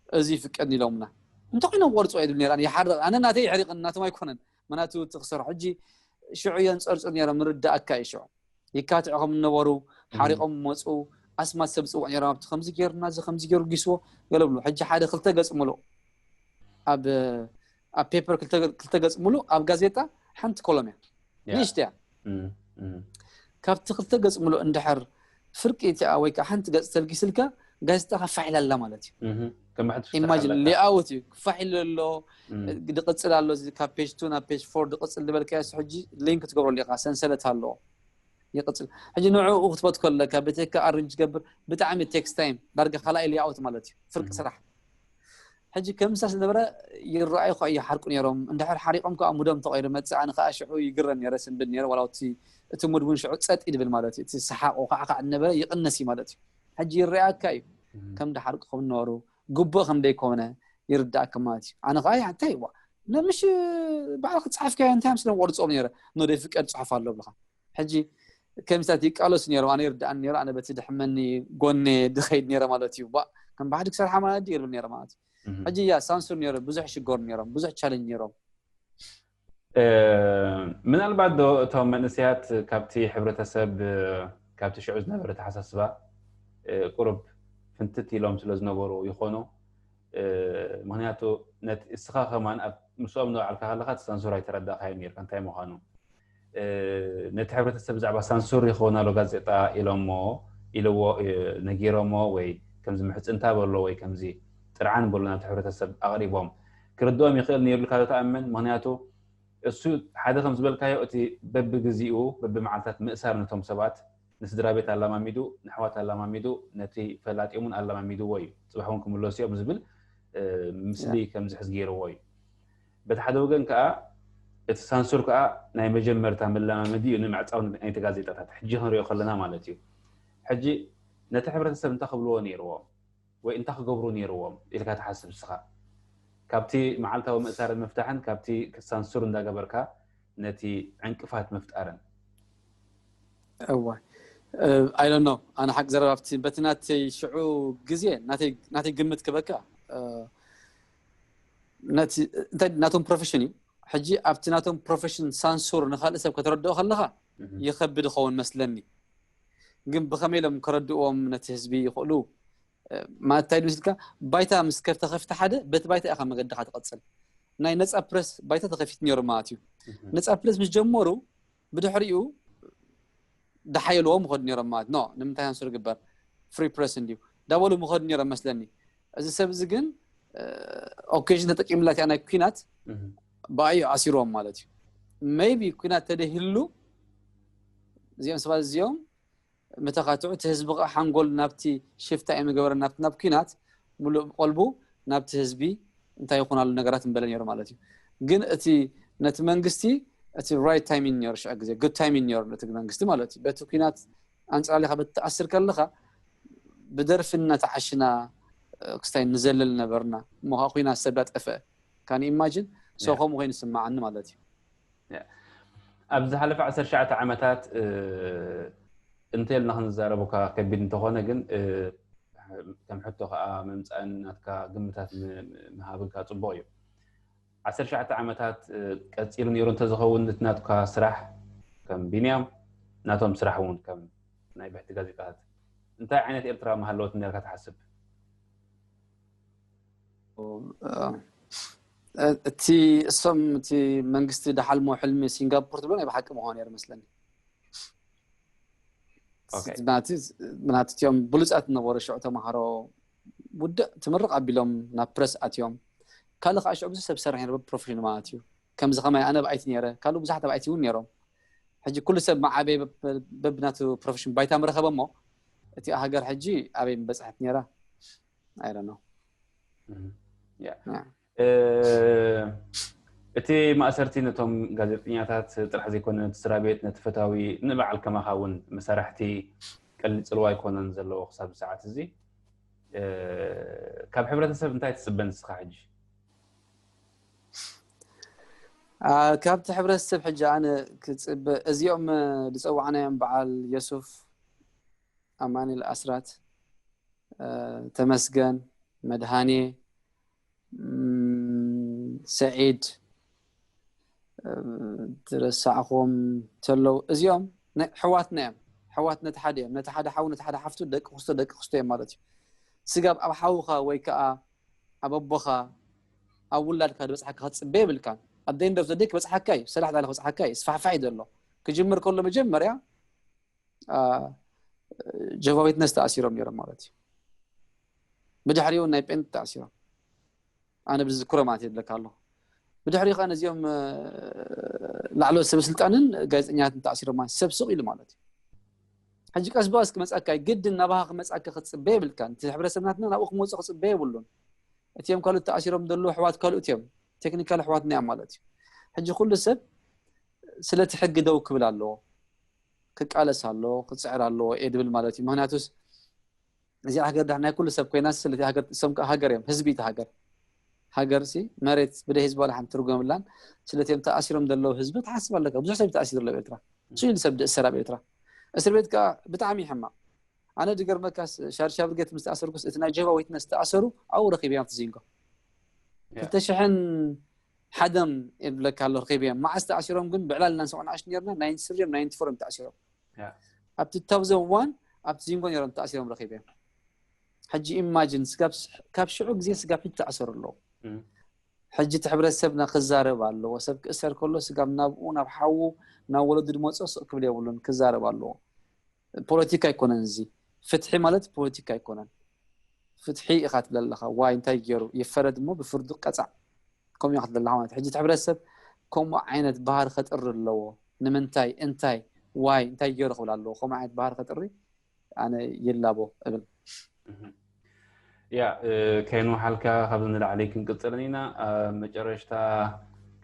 እዚ ይፍቀድኒ ኢሎምና እንተ ኮይኖም ቆርፆ የድብል ነር ይሓርቕ ኣነ ናተይ ይሕሪቕን ናቶም ኣይኮነን። ምክንያቱ እቲ ክሰርሑ ሕጂ ሽዑ እዮም ፀርፅር ነይሮም ምርዳእካ እዩ ሽዑ ይካትዑ ከም ዝነበሩ ሓሪቖም መፁ። ኣስማት ሰብ ዝፅውዕ ነይሮም ኣብቲ ከምዚ ገይሩና እዚ ከምዚ ገይሩ ጊስዎ ገለ ብሉ። ሕጂ ሓደ ክልተ ገፅ ሙሉእ ኣብ ኣብ ፔፐር ክልተ ገፅ ሙሉእ ኣብ ጋዜጣ ሓንቲ ኮሎም እያ ንእሽቲ እያ። ካብቲ ክልተ ገፅ ሙሉእ እንድሕር ፍርቂ እቲኣ ወይ ከዓ ሓንቲ ገፅ ተልጊስልካ ጋዜጣ ፋሕ ኢላ ኣላ ማለት እዩ። ኢማጂን ሌኣውት እዩ ፋሕ ኢሉ ኣሎ ድቕፅል ኣሎ ካብ ፔጅ ቱ ናብ ፔጅ ፎር ድቕፅል ዝበልካዮ ሕጂ ሊንክ ትገብረሉ ኢኻ ሰንሰለት ኣለዎ። ይቕፅል ሕጂ ንዕኡ ክትፈት ከለካ ብትካ ኣረንጅ ትገብር ብጣዕሚ ቴክስ ታይም ዳርጋ ካልኣይ ሌኣውት ማለት እዩ ፍርቂ ስራሕ። ሕጂ ከምሳ ዝነበረ ይረኣዩ ከዓ ይሓርቁ ነይሮም እንድሕር ሓሪቆም ከዓ ሙዶም ተቐይሩ መፅእ ኣነ ከዓ ሽዑ ይግረም ነይረ ስንብድ ነይረ ዋላ እቲ እቲ ሙድ እውን ሽዑ ፀጥ ይድብል ማለት እዩ። እቲ ሰሓቆ ከዓ ከዓ ነበረ ይቕነስ እዩ ማለት እዩ። ሕጂ ይረኣየካ እዩ ከም ድሓርቁ ከም ነበሩ ግቡእ ከም ደይኮነ ይርዳእካ ማለት እዩ። ኣነ ከዓ እንታይ ዋ ነምሽ ባዕልካ ዝፀሓፍካዮ እንታይ ምስለ ቆርፆም ነይረ ኖደ ፍቀድ ፅሑፍ ኣሎ ብልካ ሕጂ ከምሳት ይቃለሱ ነይሮም ኣነ ይርዳእኒ ነይሩ ኣነ በቲ ድሕመኒ ጎኔ ድኸይድ ነይረ ማለት እዩ ባ ከም ባህዲ ክሰርሓ ማለት ድዩ ይብል ነይረ ማለት እዩ። ሕጂ እያ ሳንሱር ነይሩ ብዙሕ ሽገሩ ነይሮም ብዙሕ ቻለንጅ ነይሮም። ምናልባት ዶ እቶም መንእሰያት ካብቲ ሕብረተሰብ ካብቲ ሽዑ ዝነበረ ተሓሳስባ ቁሩብ ፍንትት ኢሎም ስለ ዝነበሩ ይኾኑ። ምክንያቱ ነቲ እስኻ ከማን ኣብ ምስኦም ንባዕልካ ከለካ እቲ ሳንሱር ኣይተረዳእካዮም ነርካ እንታይ ምዃኑ። ነቲ ሕብረተሰብ ብዛዕባ ሳንሱር ይኸውን ኣሎ ጋዜጣ ኢሎሞ ኢልዎ ነጊሮሞ ወይ ከምዚ ምሕፅንታ በሎ ወይ ከምዚ ጥርዓን በሎ ናብቲ ሕብረተሰብ ኣቕሪቦም ክርድኦም ይኽእል ነይሩ ኢልካ ዶ ትኣምን? ምክንያቱ እሱ ሓደ ከም ዝበልካዮ እቲ በብግዚኡ በብመዓልታት ምእሳር ነቶም ሰባት ንስድራ ቤት ኣላማሚዱ ንኣሕዋት ኣላማሚዱ ነቲ ፈላጢ እውን ኣላማሚድዎ እዩ። ፅባሕ እውን ክምለሱ እዮም ዝብል ምስሊ ከምዝሕዝ ገይርዎ እዩ። በቲ ሓደ ወገን ከዓ እቲ ሳንሱር ከዓ ናይ መጀመርታ መለማመዲ እዩ ንምዕፃው ናይቲ ጋዜጣታት ሕጂ ክንሪኦ ከለና ማለት እዩ። ሕጂ ነቲ ሕብረተሰብ እንታይ ክብልዎ ነይርዎም ወይ እንታይ ክገብሩ ነይርዎም ኢልካ ትሓስብ እስኻ? ካብቲ መዓልታዊ ምእሳርን ምፍታሕን ካብቲ ሳንሱር እንዳገበርካ ነቲ ዕንቅፋት ምፍጣርን። እዋ I don't know ኣነ ሓቂ ዘረባ ኣብቲ በቲ ናተይ ሽዑ ግዜ ናተይ ግምት ክበካ ናቶም ፕሮፌሽን እዩ። ሕጂ ኣብቲ ናቶም ፕሮፌሽን ሳንሱር ንካልእ ሰብ ከተረድኦ ከለካ ይከብድ ይኸውን መስለኒ። ግን ብከመይ ኢሎም ከረድእዎም ነቲ ህዝቢ ይኽእሉ ማለት እንታይ ኢሉ ምስልካ፣ ባይታ ምስ ከፍ ተኸፍተ ሓደ በቲ ባይታ ኢኻ መገድኻ ትቐጽል። ናይ ነፃ ፕረስ ባይታ ተኸፊት ነይሩ ማለት እዩ። ነፃ ፕረስ ምስ ጀመሩ ብድሕሪኡ ደሓየልዎ ምኸዱ ነይሮም ማለት ኖ ንምንታይ ሃንሱር ግበር ፍሪ ፕረስ እንድዩ ዳበሉ ምኸዱ ነይሮም መስለኒ። እዚ ሰብ እዚ ግን ኦኬዥን ተጠቂምላ እቲያ ናይ ኩናት ብኣዩ ኣሲርዎም ማለት እዩ። ሜይቢ ኩናት ተደሂሉ እዚኦም ሰባት እዚኦም መተኻትዑ እቲ ህዝቢ ከዓ ሓንጎል ናብቲ ሽፍታ እዮም ገበረ ናብቲ ናብ ኩናት ሙሉእ ቀልቡ ናብቲ ህዝቢ እንታይ ይኹን ኣሉ ነገራት እንበለ ነይሩ ማለት እዩ። ግን እቲ ነቲ መንግስቲ እቲ ራይት ታይሚን ነይሩ ሽዑ ግዜ ጉድ ታይሚን ነይሩ ነቲ መንግስቲ ማለት እዩ። በቲ ኩናት ኣንፃሊካ በቲ ትኣስር ከለካ ብደርፊ እናተዓሽና ክስታይ ንዘልል ነበርና። እሞ ከዓ ኩናት ሰብ ዳጠፍአ ካን ኢማጂን ሶ ከምኡ ኮይኑ ይስማዓኒ ማለት እዩ። ኣብ ዝሓለፈ ዓሰርተ ትሽዓተ ዓመታት እንተልና ክንዛረቡካ ከቢድ እንተኾነ ግን ከም ሕቶ ከዓ ምምፃእን ናትካ ግምታት ምሃብልካ ፅቡቅ እዩ። ዓሰርተ ትሽዓተ ዓመታት ቀፂሉ ነይሩ እንተዝኸውን እቲ ናትካ ስራሕ ከም ቢንያም ናቶም ስራሕ እውን ከም ናይ ብሕቲ ጋዜጣታት እንታይ ዓይነት ኤርትራ ምሃለወት ነርካ ትሓስብ? እቲ እሶም እቲ መንግስቲ ደሓልሞ ሕልሚ ሲንጋፖር ትብሎ ናይ ብሓቂ ምዃኑ ነይሩ መስለኒ። ምናት እቲኦም ብሉፃት ዝነበሩ ሽዑ ተምሃሮ ውድእ ትምርቕ ኣቢሎም ናብ ፕረስ ኣትዮም። ካልእ ከዓ ሽዑ ብዙሕ ሰብ ዝሰርሕ ነይሩ ፕሮፌሽን ማለት እዩ። ከምዚ ከማይ ኣነ ብኣይቲ ነይረ ካልእ ብዙሓት ኣብ ኣይቲ እውን ነይሮም። ሕጂ ኩሉ ሰብ መዓበይ በብናቱ ፕሮፌሽን ባይታ ምረኸበ እሞ እቲኣ ሃገር ሕጂ ኣበይ ምበፅሐት ነይራ? I don't know። እቲ ማእሰርቲ ነቶም ጋዜጠኛታት ጥራሕ ዘይኮነ ነቲ ስራ ቤት ነቲ ፈታዊ ንበዓል ከማኻ እውን መሳርሕቲ ቀሊል ፅልዋ ኣይኮነን ዘለዎ ክሳብ ሰዓት እዚ። ካብ ሕብረተሰብ እንታይ ትፅበ ንስኻ ሕጂ? ካብቲ ሕብረተሰብ ሕጂ ኣነ ክፅበ እዚኦም ዝፀዋዕናዮም በዓል የሱፍ፣ ኣማኒል ኣስራት፣ ተመስገን፣ መድሃኔ፣ ሰዒድ፣ ዝረሳዕኹዎም ተለው እዚኦም ሕዋትና እዮም። ሕዋት ነቲ ሓደ እዮም። ነቲ ሓደ ሓው ነቲ ሓደ ሓፍቱ ደቂ ክስቶ ደቂ ክስቶ እዮም ማለት እዩ። ስጋብ ኣብ ሓውኻ ወይ ከዓ ኣብ ኣቦኻ ኣብ ውላድካ ዝበፅሓካ ክትፅበ የብልካን። ኣብ ደይንደር ዘደይ ክበፅሓካ እዩ። ሰላሕ ዳለ ክበፅሓካ እዩ። ስፋሕፋሕ እዩ ዘሎ። ክጅምር ከሎ መጀመርያ ጀቫ ዊትነስ ተኣሲሮም ነይሮም ማለት እዩ። ብድሕሪኡ ናይ ጴንት ተኣሲሮም ኣነ ብዝዝክሮ ማለት የድለካ ኣለኹ። ብድሕሪኡ ከዓ ነዚኦም ላዕለዎት ሰበስልጣንን ጋዜጠኛትን ተኣሲሮም ማለት ሰብ ስቕ ኢሉ ማለት እዩ። ሕጂ ቀስ ብቐስ ክመፀካ እዩ። ግድን ናባኻ ክመፀካ ክትፅበ የብልካን። እቲ ሕብረተሰብ ናትና ናብኡ ክመፁ ክፅበ የብሉን። እቲኦም ካልኦት ተኣሲሮም ዘለዉ ኣሕዋት ካልኦት እዮም። ቴክኒካል ኣሕዋትና እዮም ማለት እዩ። ሕጂ ኩሉ ሰብ ስለቲ ሕጊ ደው ክብል ኣለዎ። ክቃለስ ኣለዎ፣ ክፅዕር ኣለዎ እየ ድብል ማለት እዩ። ምክንያቱስ እዚኣ ሃገር ዳሕ ናይ ኩሉ ሰብ ኮይና ስለቲ ሃገር እሶም ከዓ ሃገር እዮም፣ ህዝቢ እቲ ሃገር ሃገር ሲ መሬት ብደ ህዝቢ ዋላ ሓንቲ ትርጉም የብላን። ስለቲ እዮም ተኣሲሮም ዘለዉ ህዝቢ ትሓስብ ኣለካ። ብዙሕ ሰብ ተኣሲሩ ኣሎ ኣብ ኤርትራ። ሽሉ ሰብ ዝእሰር ኣብ ኤርትራ። እስር ቤት ከዓ ብጣዕሚ ይሕማቕ። ኣነ ድገርመካ ሻርሻ ብርጌት ምስ ተኣሰርኩስ እቲ ናይ ጀባ ዊትነስ ተኣሰሩ ኣብኡ ረኺበ ኣብቲ ዚንጎ ክልተ ሽሕን ሓደን የብለካ ኣሎ ረኺበ። መዓስ ተኣሲሮም ግን ብዕላል እናንሰቑ ንኣሽ ነርና ናይ ስሪም ናይ ንትፎርም ተኣሲሮም ኣብ two thousand one ኣብቲ ዚንጎ ነይሮም ተኣሲሮም ረኺበ። ሕጂ ኢማጂን ካብ ሽዑ ግዜ ስጋብ ሕጂ ተኣሰሩ ኣለዉ። ሕጂ እቲ ሕብረተሰብና ክዛረብ ኣለዎ። ሰብ ክእሰር ከሎ ስጋብ ናብኡ ናብ ሓዉ ናብ ወለዱ ድመፅኦ ስቕ ክብል የብሉን፣ ክዛረብ ኣለዎ። ፖለቲካ ኣይኮነን እዚ። ፍትሒ ማለት ፖለቲካ ኣይኮነን። ፍትሒ ኢኻ ትብል ኣለኻ። ዋይ እንታይ ገይሩ ይፈረድ እሞ ብፍርዱ ቀፃዕ። ከምኡ ኢኻ ትብል ኣለኻ ማለት ሕጂ እቲ ሕብረተሰብ ከምኡ ዓይነት ባህሪ ከጥሪ ኣለዎ። ንምንታይ እንታይ ዋይ እንታይ ገይሩ ክብል ኣለዎ። ከምኡ ዓይነት ባህሪ ከጥሪ ኣነ ይላቦ እብል። ያ ከይንውሓልካ ካብዚ ንላዕሊ ክንቅፅልን ኢና። ኣብ መጨረሽታ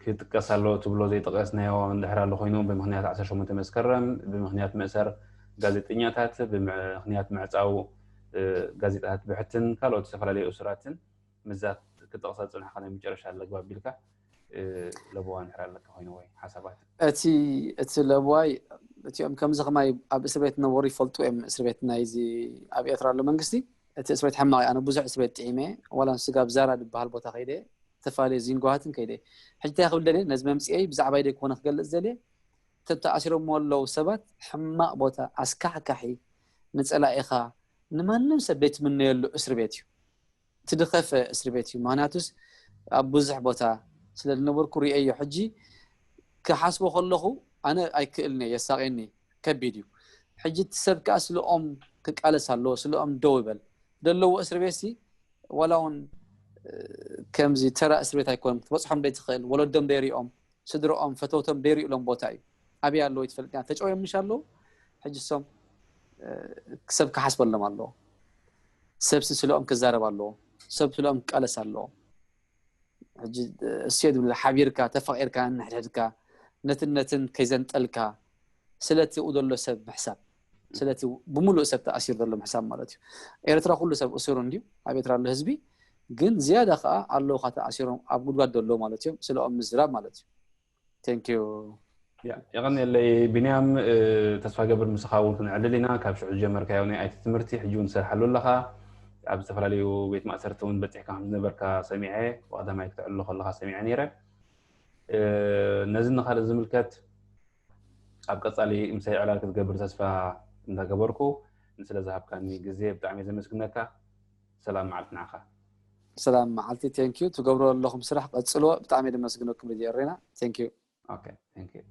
ክጥቀስ ኣሎ ትብሎ ዘይጠቀስናዮ እንድሕር ኣሎ ኮይኑ ብምክንያት ዓሰርተ ሸሞንተ መስከረም ብምክንያት መእሰር ጋዜጠኛታት ብምክንያት ምዕፃው ጋዜጣታት ብሕትን ካልኦት ዝተፈላለዩ እሱራትን ምዛት ክጠቅሳ ዝፅንሕካ ናይ መጨረሻ ኣለግባብ ቢልካ ለበዋ እንድሕር ኣለካ ኮይኑ ወይ ሓሳባት? እቲ እቲ ለበዋይ እቲኦም ከምዚ ከማይ ኣብ እስር ቤት ነበሩ ይፈልጡ እዮም። እስር ቤት ናይዚ ኣብ ኤርትራ ኣሎ መንግስቲ እቲ እስር ቤት ሕማቕ ኣነ ብዙሕ እስር ቤት ጥዒመ ዋላ ስጋብ ዛራ ዝበሃል ቦታ ከይደ ዝተፈላለዩ ዚንጎሃትን ከይደ ሕጂ እንታይ ክብል ደልየ ነዚ መምፅኤይ ብዛዕባይ ደይ ክኾነ ክገልፅ ደልየ ተተኣሲሮም ኣለዉ ሰባት ሕማቕ ቦታ ኣስካሕካሒ ንፀላኢኻ ንማንም ሰብ ዘይትምነየሉ እስር ቤት እዩ። ትድኸፈ እስር ቤት እዩ። ምክንያቱስ ኣብ ብዙሕ ቦታ ስለ ዝነበርኩ ርእየዮ። ሕጂ ክሓስቦ ከለኹ ኣነ ኣይክእልኒ፣ የሳቕየኒ፣ ከቢድ እዩ። ሕጂ እቲ ሰብ ከኣ ስለኦም ክቃለስ ኣለዎ፣ ስለኦም ደው ይበል። ደለዎ እስር ቤት ሲ ዋላ እውን ከምዚ ተራ እስር ቤት ኣይኮነን። ክትበፅሖም ደይትኽእል፣ ወለዶም ደይሪኦም፣ ስድሮኦም፣ ፈተውቶም ደይሪእሎም ቦታ እዩ። ኣበይ ኣለዉ ይትፈልጥ ኢና። ተጨውዮም ምሽ ኣለዉ። ሕጂ እሶም ሰብ ክሓስበሎም ኣለዎ። ሰብ ስለኦም ክዛረብ ኣለዎ። ሰብ ስለኦም ክቃለስ ኣለዎ። ሕጂ እሱ ድብል ሓቢርካ ተፋቂርካ ንሕድሕድካ ነትን ነትን ከይዘንጠልካ ስለቲ ኡ ዘሎ ሰብ ምሕሳብ ስለቲ ብምሉእ ሰብ ተኣሲሩ ዘሎ ምሕሳብ ማለት እዩ። ኤርትራ ኩሉ ሰብ እሱሩ እንዲዩ ኣብ ኤርትራ ኣሎ ህዝቢ ግን ዝያዳ ከዓ ኣለዉ ካ ተኣሲሮም ኣብ ጉድጓድ ዘሎ ማለት እዮም ስለኦም ምዝራብ ማለት እዩ። Thank you። የቐንየለይ ቢንያም። ተስፋ ገብር ምሳኻ እውን ክንዕልል ኢና። ካብ ሽዑ ዝጀመርካዮ ናይ ኣይቲ ትምህርቲ ሕጂ እውን ትሰርሓሉ ኣለኻ። ኣብ ዝተፈላለዩ ቤት ማእሰርቲ እውን በፂሕካ ከም ዝነበርካ ሰሚዐ፣ ብቐዳማይ ክትዕልሎ ከለኻ ሰሚዐ ነይረ። ነዚ ንካልእ ዝምልከት ኣብ ቀፃሊ ምሳይ ዕላል ክትገብር ተስፋ እንዳገበርኩ፣ ንስለ ዝሃብካኒ ግዜ ብጣዕሚ እየ ዘመስግነካ። ሰላም መዓልቲ ንዓኻ። ሰላም መዓልቲ። Thank you። ትገብሮ ዘለኹም ስራሕ ቀፅልዎ። ብጣዕሚ እየ ዘመስግነኩም ሬድዮ ኤረና። Thank you። Okay, thank you።